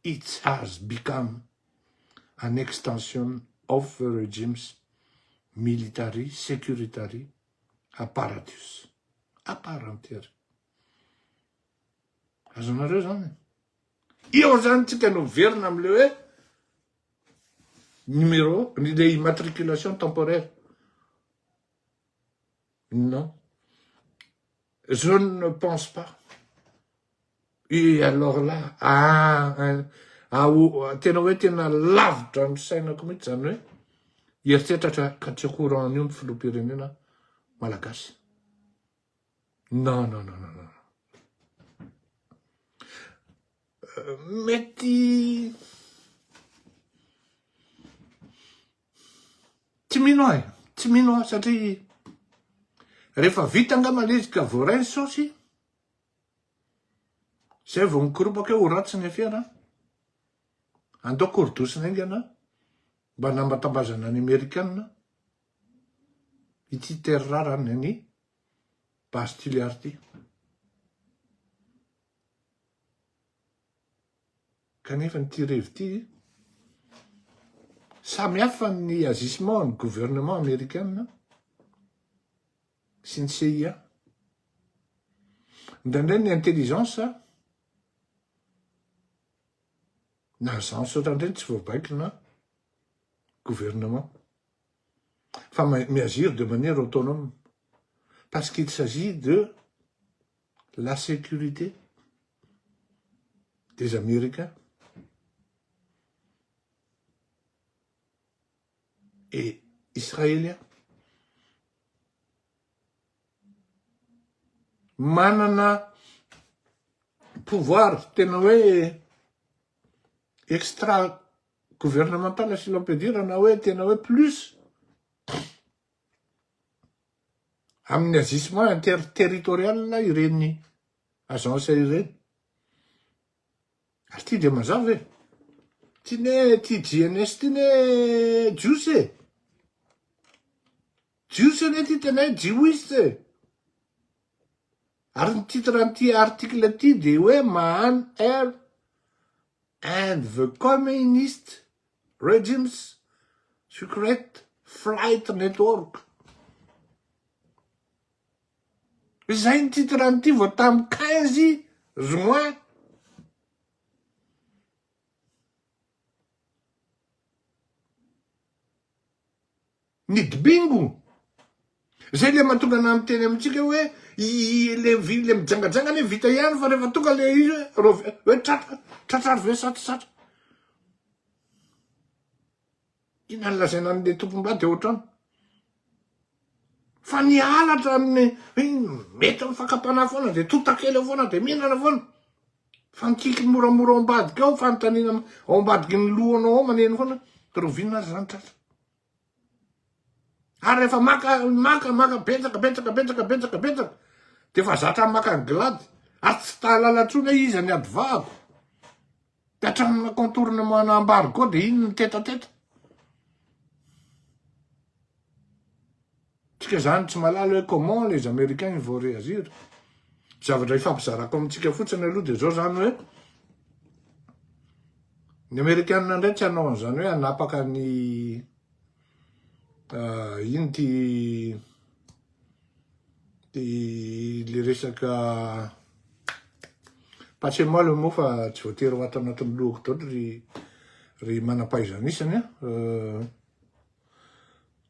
It has become an extension of the regime's military security apparatus. À part entière. Azonareo zany e. Eo zany tsika no miverina amle hoe numéro, le immatriculation temporaire. Non. Je ne pense pas. Et alors là, ah, ah, ah, tena hoe tena lavitra ny sainako mihitsy zany hoe hieritreritra ka tsy courant an'io ny filoham-pirenena malagasy. Non, non, non, non, non. Mety tsy mino aho e, tsy mino aho satria rehefa vita angamba le izy ka voaray ny saosy, zay vao mikoropaka hoe ho ratsy ny afera. Andao korodosina haingana mba hanambatambazana ny Amerikana ity terre rare any ny base Toliara ity. Kanefa ity revy ity, samy hafa ny agissement ny gouvernement amerikana sy ny CIA. Indraindray ny intelligence na agence ohatran'ireny tsy voabaikona gouvernement fa mi-agir de manière autonome parce qu'il s'agit de la sécurité des Américains et Israéliens. Manana pouvoir tena hoe extra gouvernemental si l'on peut dire na hoe tena hoe plus amin'ny agissement interterritorial ireny agence ireny. Ary ty dia mazava e. Ty ne ty GNS ty ne jiosy e. Jiosy anie ty tena hoe jiwiste e. Ary ny titre an'ity article ty dia hoe Mahan Air and the Communist Regime's Secret Flight Network. Izay ny titre an'ity vao tamin'ny 15 juin. Ny dibingo. Zay le mahatonga anah miteny amintsika hoe le le mijangajanga anie vita ihany fa rehefa tonga le izy hoe hoe tratra tratra ary ve sa tsy tratra. Inona ny lazaina an'le tompom-bady ao an-trano? Fa ny halatra amin'ny mety amin'ny fakam-panahy foana de tontakely eo foana de mihinana foana. Fa mikiky moramora ao ambadika ao, fanontaniana ao ambadiky ny lohanao ao maneno foana, rahoviana ary zany tratra? Ary rehefa maka, maka, maka betsaka, betsaka, betsaka, betsaka, betsaka, de efa zatra maka ny glady, ary tsy tahalala intsony hoe iza ny adivahako. De hatramina contournement na embargo de iny ny tête à tête. Tsika zany tsy mahalala hoe comment les américains ils vont réagir. Zavatra ifampizarako amintsika fotsiny aloha de zao zany hoe ny amerikana indray tsy hanao an'izany hoe hanapaka ny ah, ino ty ty le resaka passez-moi le mot fa tsy voatery ho ato anatin'ny lohako daholo ry ry manam-pahaizana isany a. Euh,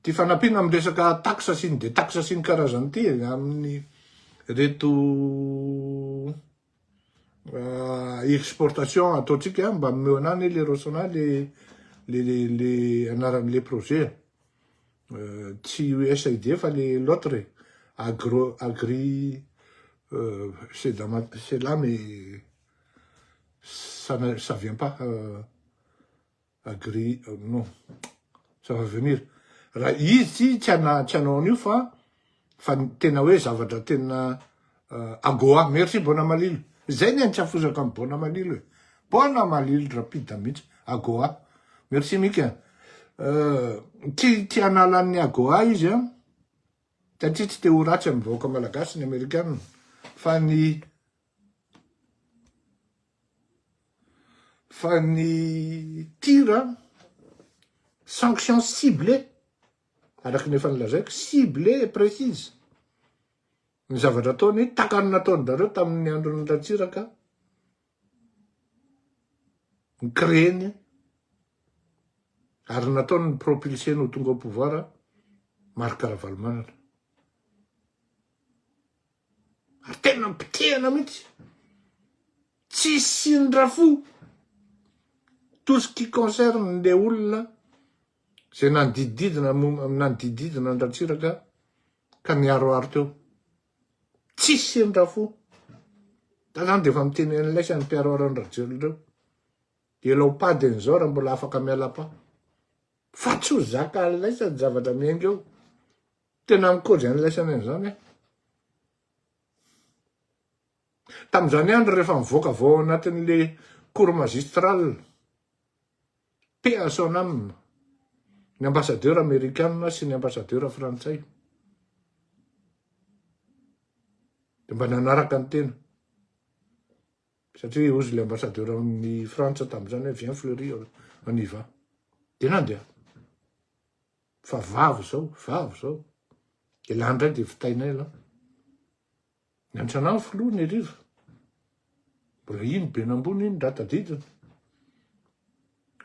Ty fanampiana amin'ny resaka taxe sy ny detaxe sy ny karazany ity e, amin'ny reto exportation ataontsika mba omeo anah anie le Rosona le le le anaran'le projet tsy USAID fa le l'autre e, agro agri c'est dans ma c'est là mais ça ne ça vient pas Agri non ça va venir raha izy tsy ana tsy hanao an'io fa fa tena hoe zavatra tena agoa merci Bona Malilo zay ny tsy afozako am Bona Malilo e Bona Malilo rapide mihitsy agoa merci Mika tsy tsy hanala ny agoa izy an satria tsy te ho ratsy amin'ny vahoaka malagasy ny amerikana fa ny Fa ny tir sanction ciblée, araka ny efa nolazaiko, ciblée et précise ny zavatra ataony, tahaka ny nataon-dRareo tamin'ny andron'i Ratsiraka, ny créer-ny ary nataony ny propulser-ny ho tonga au pouvoir Marc Ravalomanana. Ary tena potehana mihitsy. Tsisy indra-fo. Tout ce qui concerne le olona zay nanodidididina nanodidididina an-dRatsiraka ka niharoharo teo. Tsisy indra-fo. Za zany de efa miteny an'ilay ny mpiharoharo an-dRajoelina reo. Elao pas de an'izao raha mbola afaka miala pas. Fa tsy ho zakan'ilay ny zavatra miainga eo. Tena mikôjy an'laisany an'izany aho. Tamin'izany andro rehefa mivoaka avy ao anatin'le cours magistral. Paix à son âme, ny ambassadeur amerikana sy ny ambassadeur frantsay. Dia mba nanaraka ny tena. Satria hozy le ambassadeur ny Frantsa tamin'izany hoe viens Fleury, on y va. Dia nandeha. Fa vavy zao, vavy zao. Elah indray dia vitainay elah. Niantso anah ny filoha ny hariva. Mbola iny be nambony iny raha tadidina.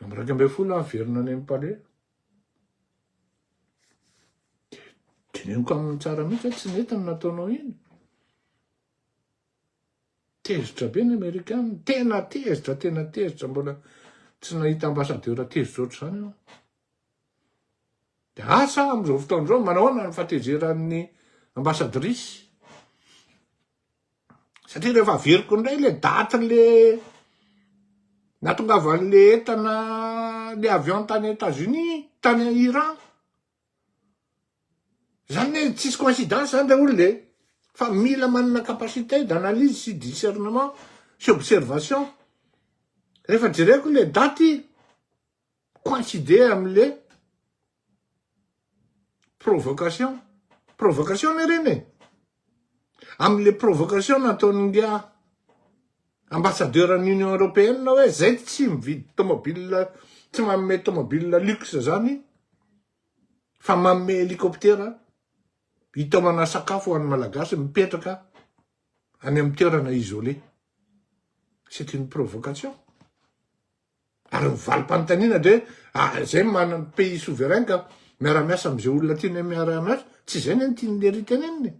Amin'ny 11 aho niverina any amin'ny palais. Dia teneniko aminy tsara mihitsy hoe tsy nety ny nataonao iny. Tezitra be ny Amerikana, tena tezitra, tena tezitra, mbola tsy nahita ambassadeur tezitra ohatr'izany aho. Dia asa amin'izao fotoana izao, manao ahoana ny fahatezeran'ny ambassadrice? Satria rehefa averiko indray le daty le natongavan'le entana le avion tany États-Unis, tany Iran. Zany hoe tsisy coïncidence zany re olona e! Fa mila manana capacité d'analyse sy discernement sy observation. Rehefa jereko le daty, coïncider amle provocation, provocation anie reny e! Amle provocation nataon'ingahy ambassadeur ny Union Européenne hoe zay tsy mividy tomobile, tsy manome tomobile luxe zany fa manome hélicoptère hitaomana sakafo ho an'ny Malagasy mipetraka any amin'ny toerana isolé. C'est une provocation. Ary ny valim-panontaniana dia hoe ah, zay manana pays souverain ka miara-miasa amin'izay olona tiany miara-miasa. Tsy izay ny tian'i Lery tenenina e.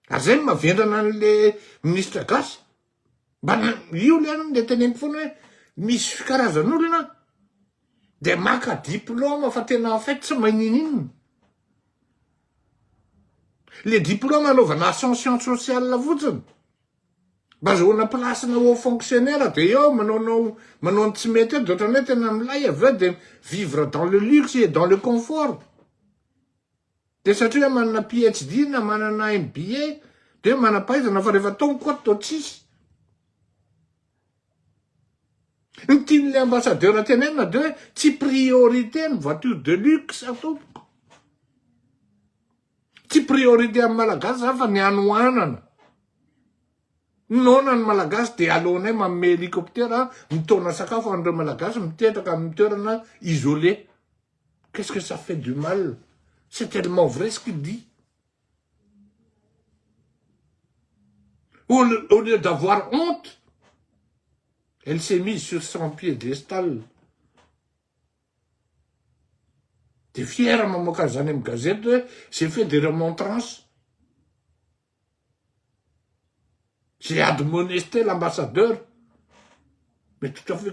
Ary zay no mahavendrana an'le ministra gasy. Mba io le le teneniko foana hoe misy karazan'olona de maka diplôme fa tena en fait tsy mahay ninininona. Le diplôme anaovana ascension sociale fotsiny. Mba azahoana place-na haut fonctionnaire de eo manaonao manao ny tsy mety eo de ohatran'ny hoe tena milay avy eo de vivre dans le luxe et dans le confort. De satria hoe manana PhD na manana MBA de hoe manam-pahaizana fa rehefa atao ny quote toa tsisy. Ny tian'ilay ambassadeur tenenina de hoe tsy priorité ny voiture de luxe tompoko. Tsy priorité amin'ny Malagasy zany fa ny hanoanana. Noana ny Malagasy de aleonay manome hélicoptère mitaona sakafo an'ireo Malagasy mitetraka amin'ny toerana isolé. Qu'est-ce que ça fait du mal? C'est tellement vrai ce qu'il dit. Au, au lieu d'avoir honte, elle s'est mise sur son piédestal. De fier mamoaka an'izany amin'ny gazety hoe j'ai fait des remontrances. J'ai admonesté l'ambassadeur. Mais tout à fait,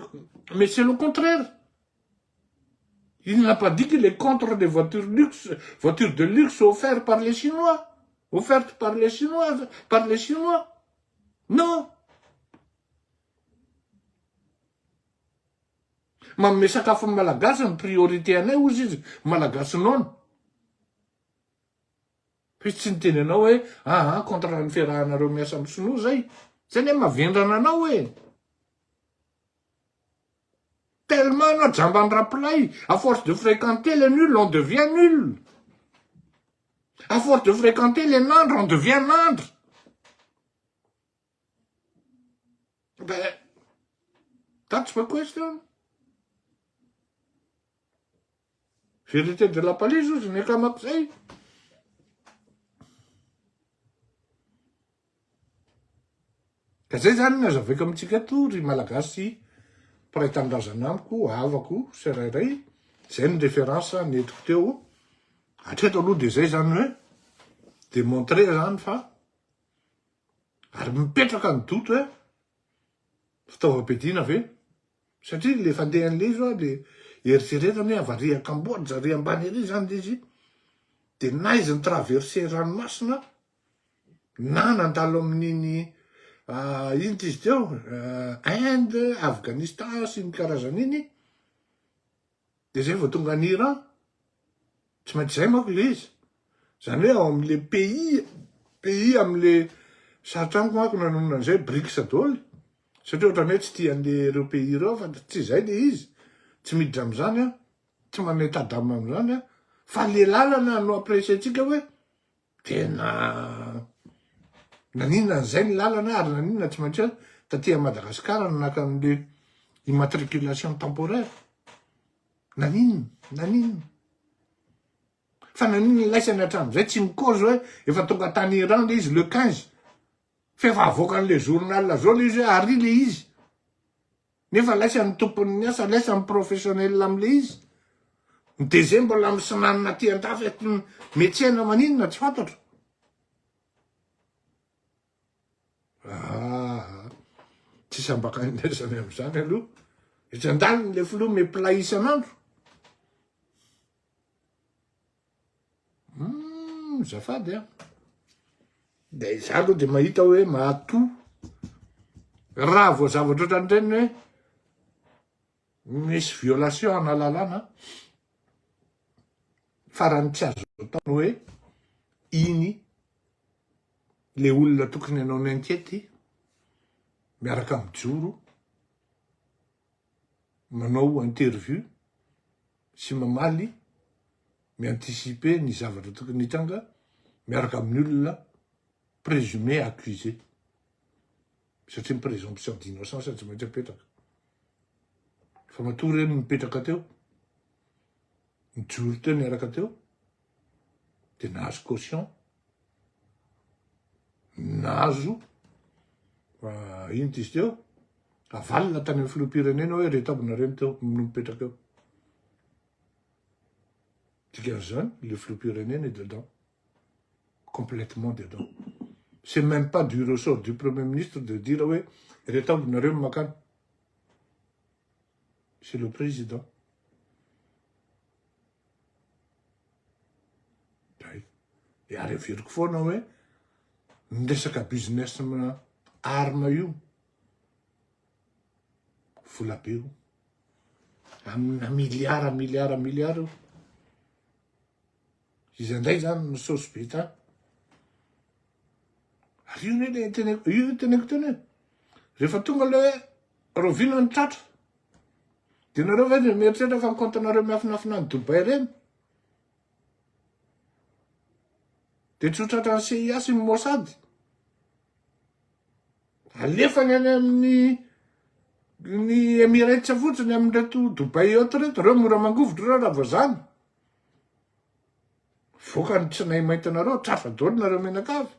mais c'est le contraire. Il n'a pas dit qu'il est contre les voitures luxe, voitures de luxe offertes par les Chinois. Offertes par les Chinois, par les Chinois. Non. Manome sakafo ny Malagasy ny priorité anay hozy izy, Malagasy noana. Fa izy tsy niteny anao hoe aa contre ny fiarahanareo miasa amin'ny sinoa zay. Zay anie mahavendrana anao e. Tellement anao jamban'ny rapilay, à force de fréquenter les nuls, on devient nul. À force de fréquenter les nandres, on devient nandre. Ben, that's my question. Vérité de la palise ozy ny akamako zay. Ka zay zany ny azavaiko amintsika eto ry Malagasy mpiray tanindrazana amiko, havako tsirairay, zay ny référence nentiko teo. Hatreto aloha de zay zany hoe démontrer zany fa ary mipetraka ny doute hoe fitaovam-piadiana ve? Satria le fandehan'le izy hoa le eritreretana hoe avy ary Cambodge ary ambany ary zany le izy de na izy ni-traverser ranomasina na nandalo amin'iny ino ty izy teo Inde, Afghanistan sy ny karazany iny de zay vao tonga any Iran. Tsy maintsy zay manko le izy. Zany hoe ao amle pays, pays amle, sarotra amiko manko nanonona an'izay, Brics daholo. Satria ohatran'ny hoe tsy tia an'le ireo pays ireo fa tsy izay le izy. Tsy miditra amin'izany aho, tsy manome état d'âme amin'izany aho, fa le lalana no apprécier-tsika hoe tena naninona an'izay ny lalana ary naninona tsy maintsy hoe taty à Madagasikara no naka an'le immatriculation temporaire. Naninona? Naninona? Fa naninona laisany hatramin'izay tsy mi-cause hoe efa tonga tany Iran le izy le 15 fa efa avoakan'le journal zao le izy hoe ary le izy nefa laisany tompon'ny asa laisany professionnel amle izy ny DG mbola misinanina aty andafy aty metsena maninona tsy fantatro ah tsisy ambaka indraisany am'izany aloha etsy andaniny le filoha mipilay isan'andro Humm zafady a! De izaho aloha de mahita hoe matoa raha vao zavatra ohatran'ireny hoe misy violation ana lalàna farany tsy azo atao ny hoe iny le olona tokony hanao ny enquête miaraka mijoro manao interview sy mamaly, mi-anticiper ny zavatra tokony hitranga miaraka amin'ny olona présumé accusé. Satria ny présomption d'innocence tsy maintsy apetraka. Fa matoa ireny nipetraka teo, nijoro teo niaraka teo, dia nahazo caution, nahazo ino ty izy teo, avalona tany amin'ny filoham-pirenena hoe reto aby nareo teo no mipetraka eo. Dikan'izany, le filoham-pirenena est dedans, complètement dedans. C'est même pas du ressort du premier ministre de dire hoe reto aby nareo no makany. C'est le président. Zay. E ary averiko foana hoe ny resaka business amina arme io vola be io. Amina milliard milliard milliard io. Iza indray zany no saosy be tany. Ary io ne le teneko io teneko teny hoe rehefa tonga le hoe rahoviana ny tratra de nareo ve de mieritreritra fa ny compte-nareo miafinafina any Dubaï reny de tsy ho tratran'ny CIA sy ny Mossad alefany any amin'ny ny Emirates fotsiny amin'ireto Dubaï eto reto reo mora mangovitra reo raha vao zany Voaka ny tsinay maintinareo, tratra daholo nareo mianakavy.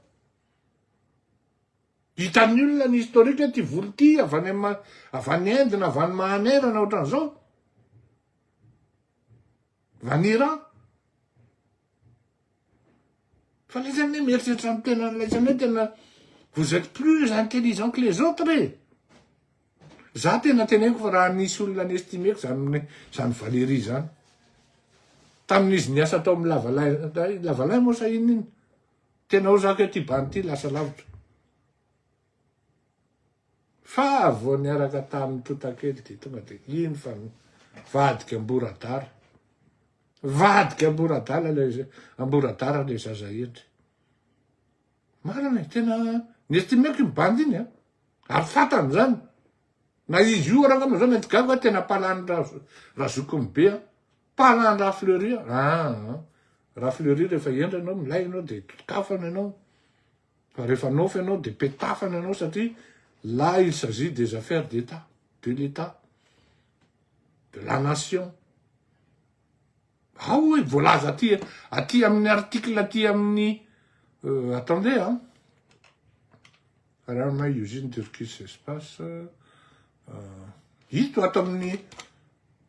Hitan'ny olona ny historique ty vola ty avy any avy any Inde na avy any Mahanera na ohatran'izao. Avy any Iran. Fa le zany hoe mieritreritra ny tenany le zany hoe tena vous êtes plus intelligent que les autres e. Za tena teneniko fa raha nisy olona ni-estimeko zany zany Valérie zany. Tamin'izy niasa tao amin'ny Lavalin, Lavalin moa sa inona iny? Tena hoy zako hoe ty bandy ty lasa lavitra. Fa vao niaraka tamin'ny tontakely de tonga de iny fa nivadika amboradara. Nivadika amboradala le amboradara le zaza hendry. Marina e, tena ni-estimeko iny bandy iny a. Ary fantany zany. Na izy io ary angamba zao mety gaga hoe tena mpahalany razokiny be an. Mpahalany Rafleury an. Aa Rafleury rehefa hendry ianao, milay ianao de tokafana ianao. Fa rehefa nofy ianao de petafana ianao satria là il s'agit des affaires d'Etat, de l'Etat, de la nation. Ao hoe voalaza aty aty amin'ny article aty amin'ny euh, attendez an. Raha usine Turkish Espace euh, ito ato amin'ny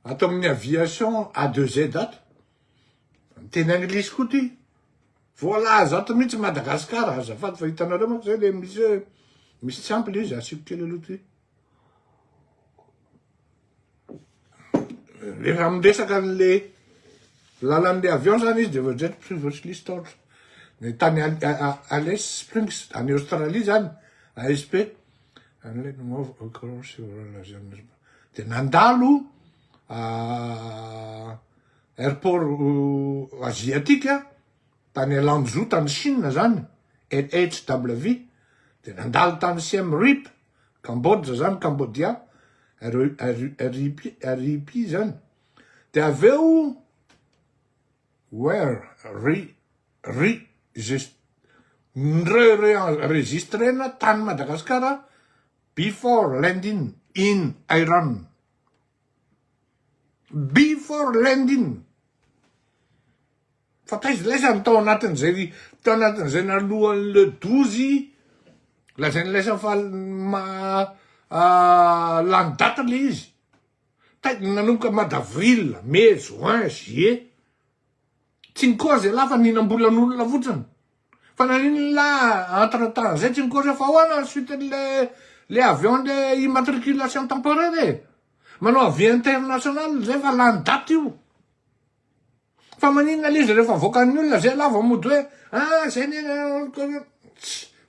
ato amin'ny aviation A2Z ato. Teny anglisy koa ty. Voalaza ato mihitsy Madagascar azafady fa hitanareo manko zay le misy hoe misy tsy ampy le izy asiko kely aloha ty. Rehefa miresaka an'le lalan'le avion zany izy de voadreto previously stored ny tany Alice Springs any Australie zany ASP de nandalo airport asiatique tany Lanzhou tany Chine zany LHW de nandalo tany Siem Reap. Cambodge zany, Cambodia, RIP, RIP zany. De avy eo were re, re, re-registrena tany Madagasikara before landing in Iran. Before landing. Fa taiza laisany tao anatin'izay tao anatin'izay nalohan'ny le 12 lazain'ny laisany fa ma lany date le izy. Tay nanomboka mois d'avril, mai, juin, juillet. Tsy nikozy elah fa nihinam-bolan'olona fotsiny. Fa naninona lah entre temps zay tsy nikozy fa ahoana ny suite le le avion le immatriculation temporaire e? Manao avis international zay fa lany date io. Fa maninona le izy rehefa avoakan'ny olona zay lah vao mody hoe ah zay ne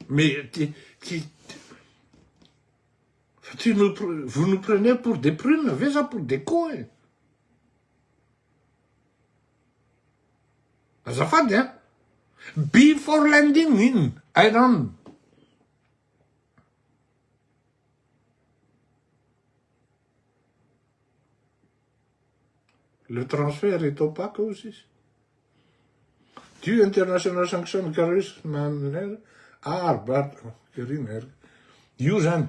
mais ty ty fa tu nous vous nous prenez pour des prunes ve sa pour des cons e? Azafady an! Before landing in Iran. Le transfert est opaque hozy izy. Due international sanction Carus Manner Arbat Io zany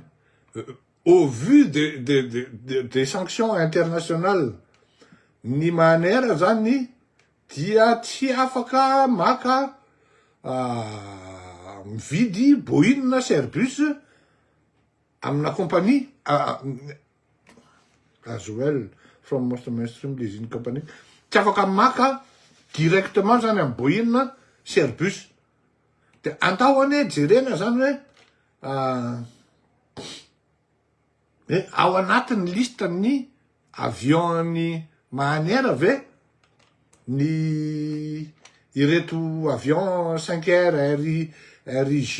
au vu de de de des sanctions internationales ny Maner zany dia tsy afaka maka mividy Boeing sy Airbus amina compagnie as well from most mainstream leasing company tsy afaka maka directement zany amy Boeing sy Airbus de andao anie jerena zany hoe hoe ao anatin'ny liste ny avion ny Mahaniera ve ny ireto avion 5 R, R, RIJ,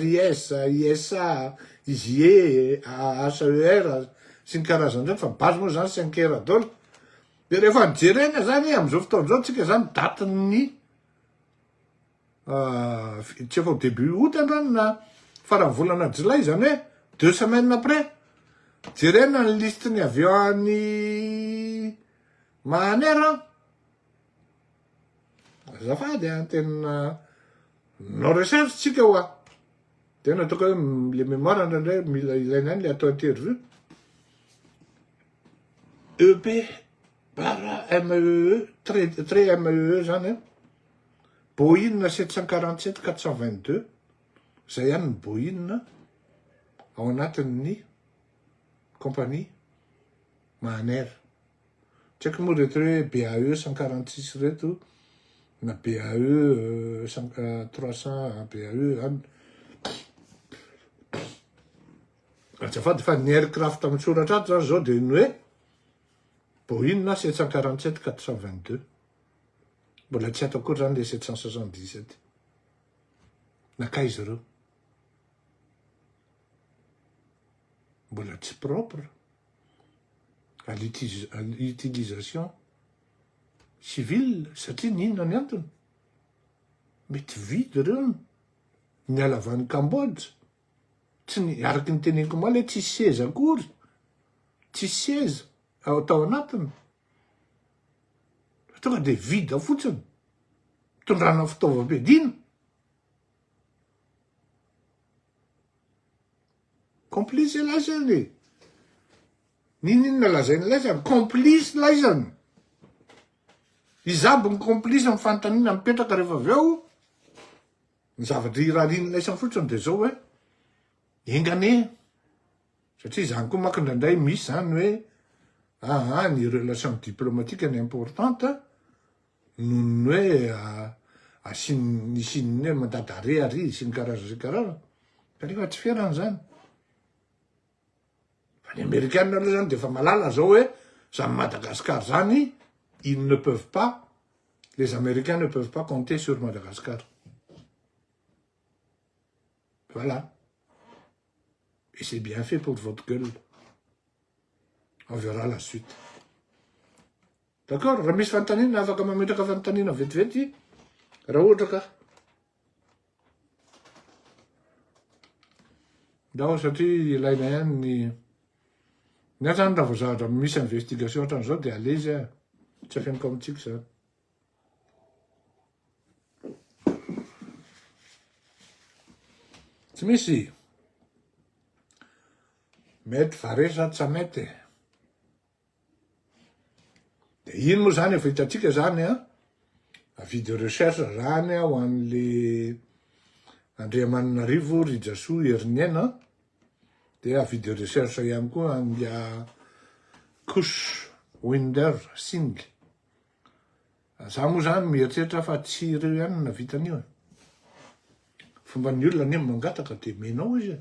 RIS, ISA, IJE, HER sy ny karazany reny fa base moa zany 5 R daholo. De rehefa nijerena zany am'izao fotoana izao tsika zany datin'ny tsy efa ho début août androany na faran'ny volana jolay izany hoe deux semaines après jerena ny liste ny avion any Mahaner an azafady an tena no recherche tsika hoa tena ataoko hoe le mémoire indraindray mila ilaina ihany le atao interview EP bara MEE trait trait MEE zany an Boeing 747 422, zay ihany ny Boeing ao anatin'ny compagnie Mahan Air. Tsy haiko moa reto hoe BAE 146 reto na BAE 300 BAE zany. Azafady fa ny aircraft mitsoratra ato zany zao de ny hoe Boeing 747 422. Mbola tsy ato akory zany le 777. Nankaiza ireo? Mbola tsy propre à l'utilisation civile satria n'inona ny antony? Mety vide ireo niala avy any Cambodge. Tsy ny, araky ny teneniko omaly hoe tsisy seza akory. Tsisy seza ao tao anatiny. Fa tonga de vide fotsiny. Tondrana fitaovam-piadiana. Complice laisany e. Ninoninona lazainy laisany, complice laisany. Iza aby ny complice ny fanontaniana mipetraka rehefa avy eo. Ny zavatra irarian'ny laisany fotsiny de zao hoe enga anie Satria izany koa manko indraindray misy zany hoe aa ny relation diplomatique ny importante noho ny hoe asian'ny isian'ny hoe mandat d'arrêt ary sy ny karazany sy ny karazany. Kanefa tsy ferana zany. Fa ny amerikana aloha zany de efa malala zao hoe zany Madagascar zany ils ne peuvent pas, les américains ne peuvent pas compter sur Madagascar. Voilà. Et c'est bien fait pour votre gueule. On verra la suite. D'accord? Raha misy fanontaniana, afaka mametraka fanontaniana vetivety, raha ohatra ka. Ndao satria ilaina ihany ny ny ahy zany raha vao zavatra misy investigation ohatran'izao dia allez ah. Tsy afeniko amintsika izany. Tsy misy. Mety vare sa tsa mety e. De iny moa zany efa hitantsika zany an, avis de recherche zany ho an'le Andriamaninarivo Rijasoa Heriniaina, de avis de recherche ihany koa an'ingahy Kush Winder Singh. Za moa zany mieritreritra fa tsy ireo ihany no nahavita an'io e. Fomban'ny olona anie mangataka de omenao izy e,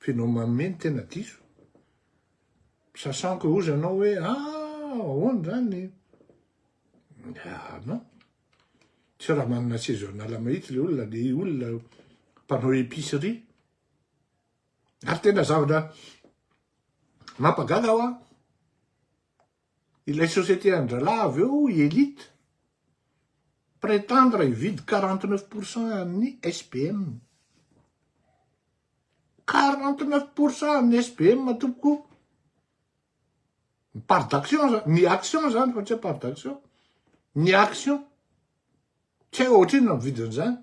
fa enao manome no tena diso. Sachant que ozy anao hoe ah ahoana zany ah non tsy raha manana saisonal mahitsy le olona le olona mpanao épicerie ary tena zavatra mampagaga hoa ilay société an-dralahy avy eo elite prétendre hividy 49 pourcent an'ny SBM 49 pourcent amin'ny SBM tompoko ny part d'action zany, ny action zany fa tsy hoe part d'action, ny action, tsy hay ohatrinona ny vidin'izany,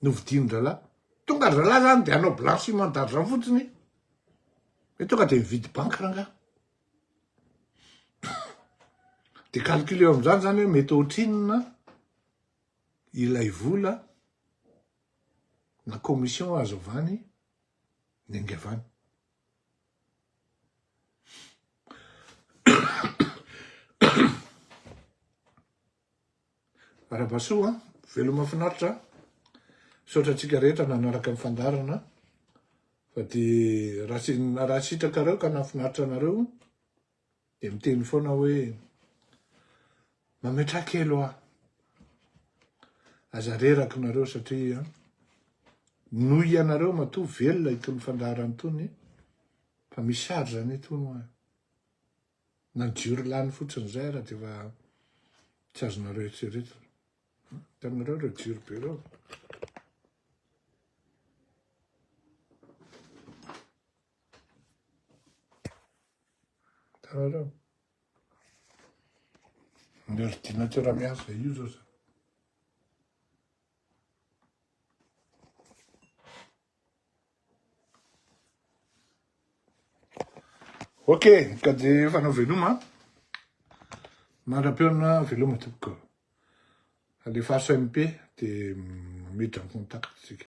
novidian-dralahy, tonga ry zalahy zany de hanao blanchiment d'argent fotsiny, de tonga de mividy banky rangaha, de calculeo am'zany zany hoe mety ohatrinona ilay vola na commission azo avy any niainga avy any. Arabasoa an, veloma finaritra, misaotra antsika rehetra nanaraka ny fandaharana fa dia raha tsy raha sitrakareo ka nahafinaritra anareo Dia miteny foana hoe, mametraha kely hoa. Aza reraka nareo satria noho ianareo matoa velona itony fandaharana itony fa misy charge anie itony hoa. Na ny jiro lany fotsiny izay ara dia efa tsy azonareo eritreretina. Hitanareo ireo jiro be ireo. Hitanareo? Ny ordinateur miasa io zao zany. Ok, ka de fanao veloma. Mandra-pihaona veloma tompoko. Alefaso MP de miditra en contact tsika.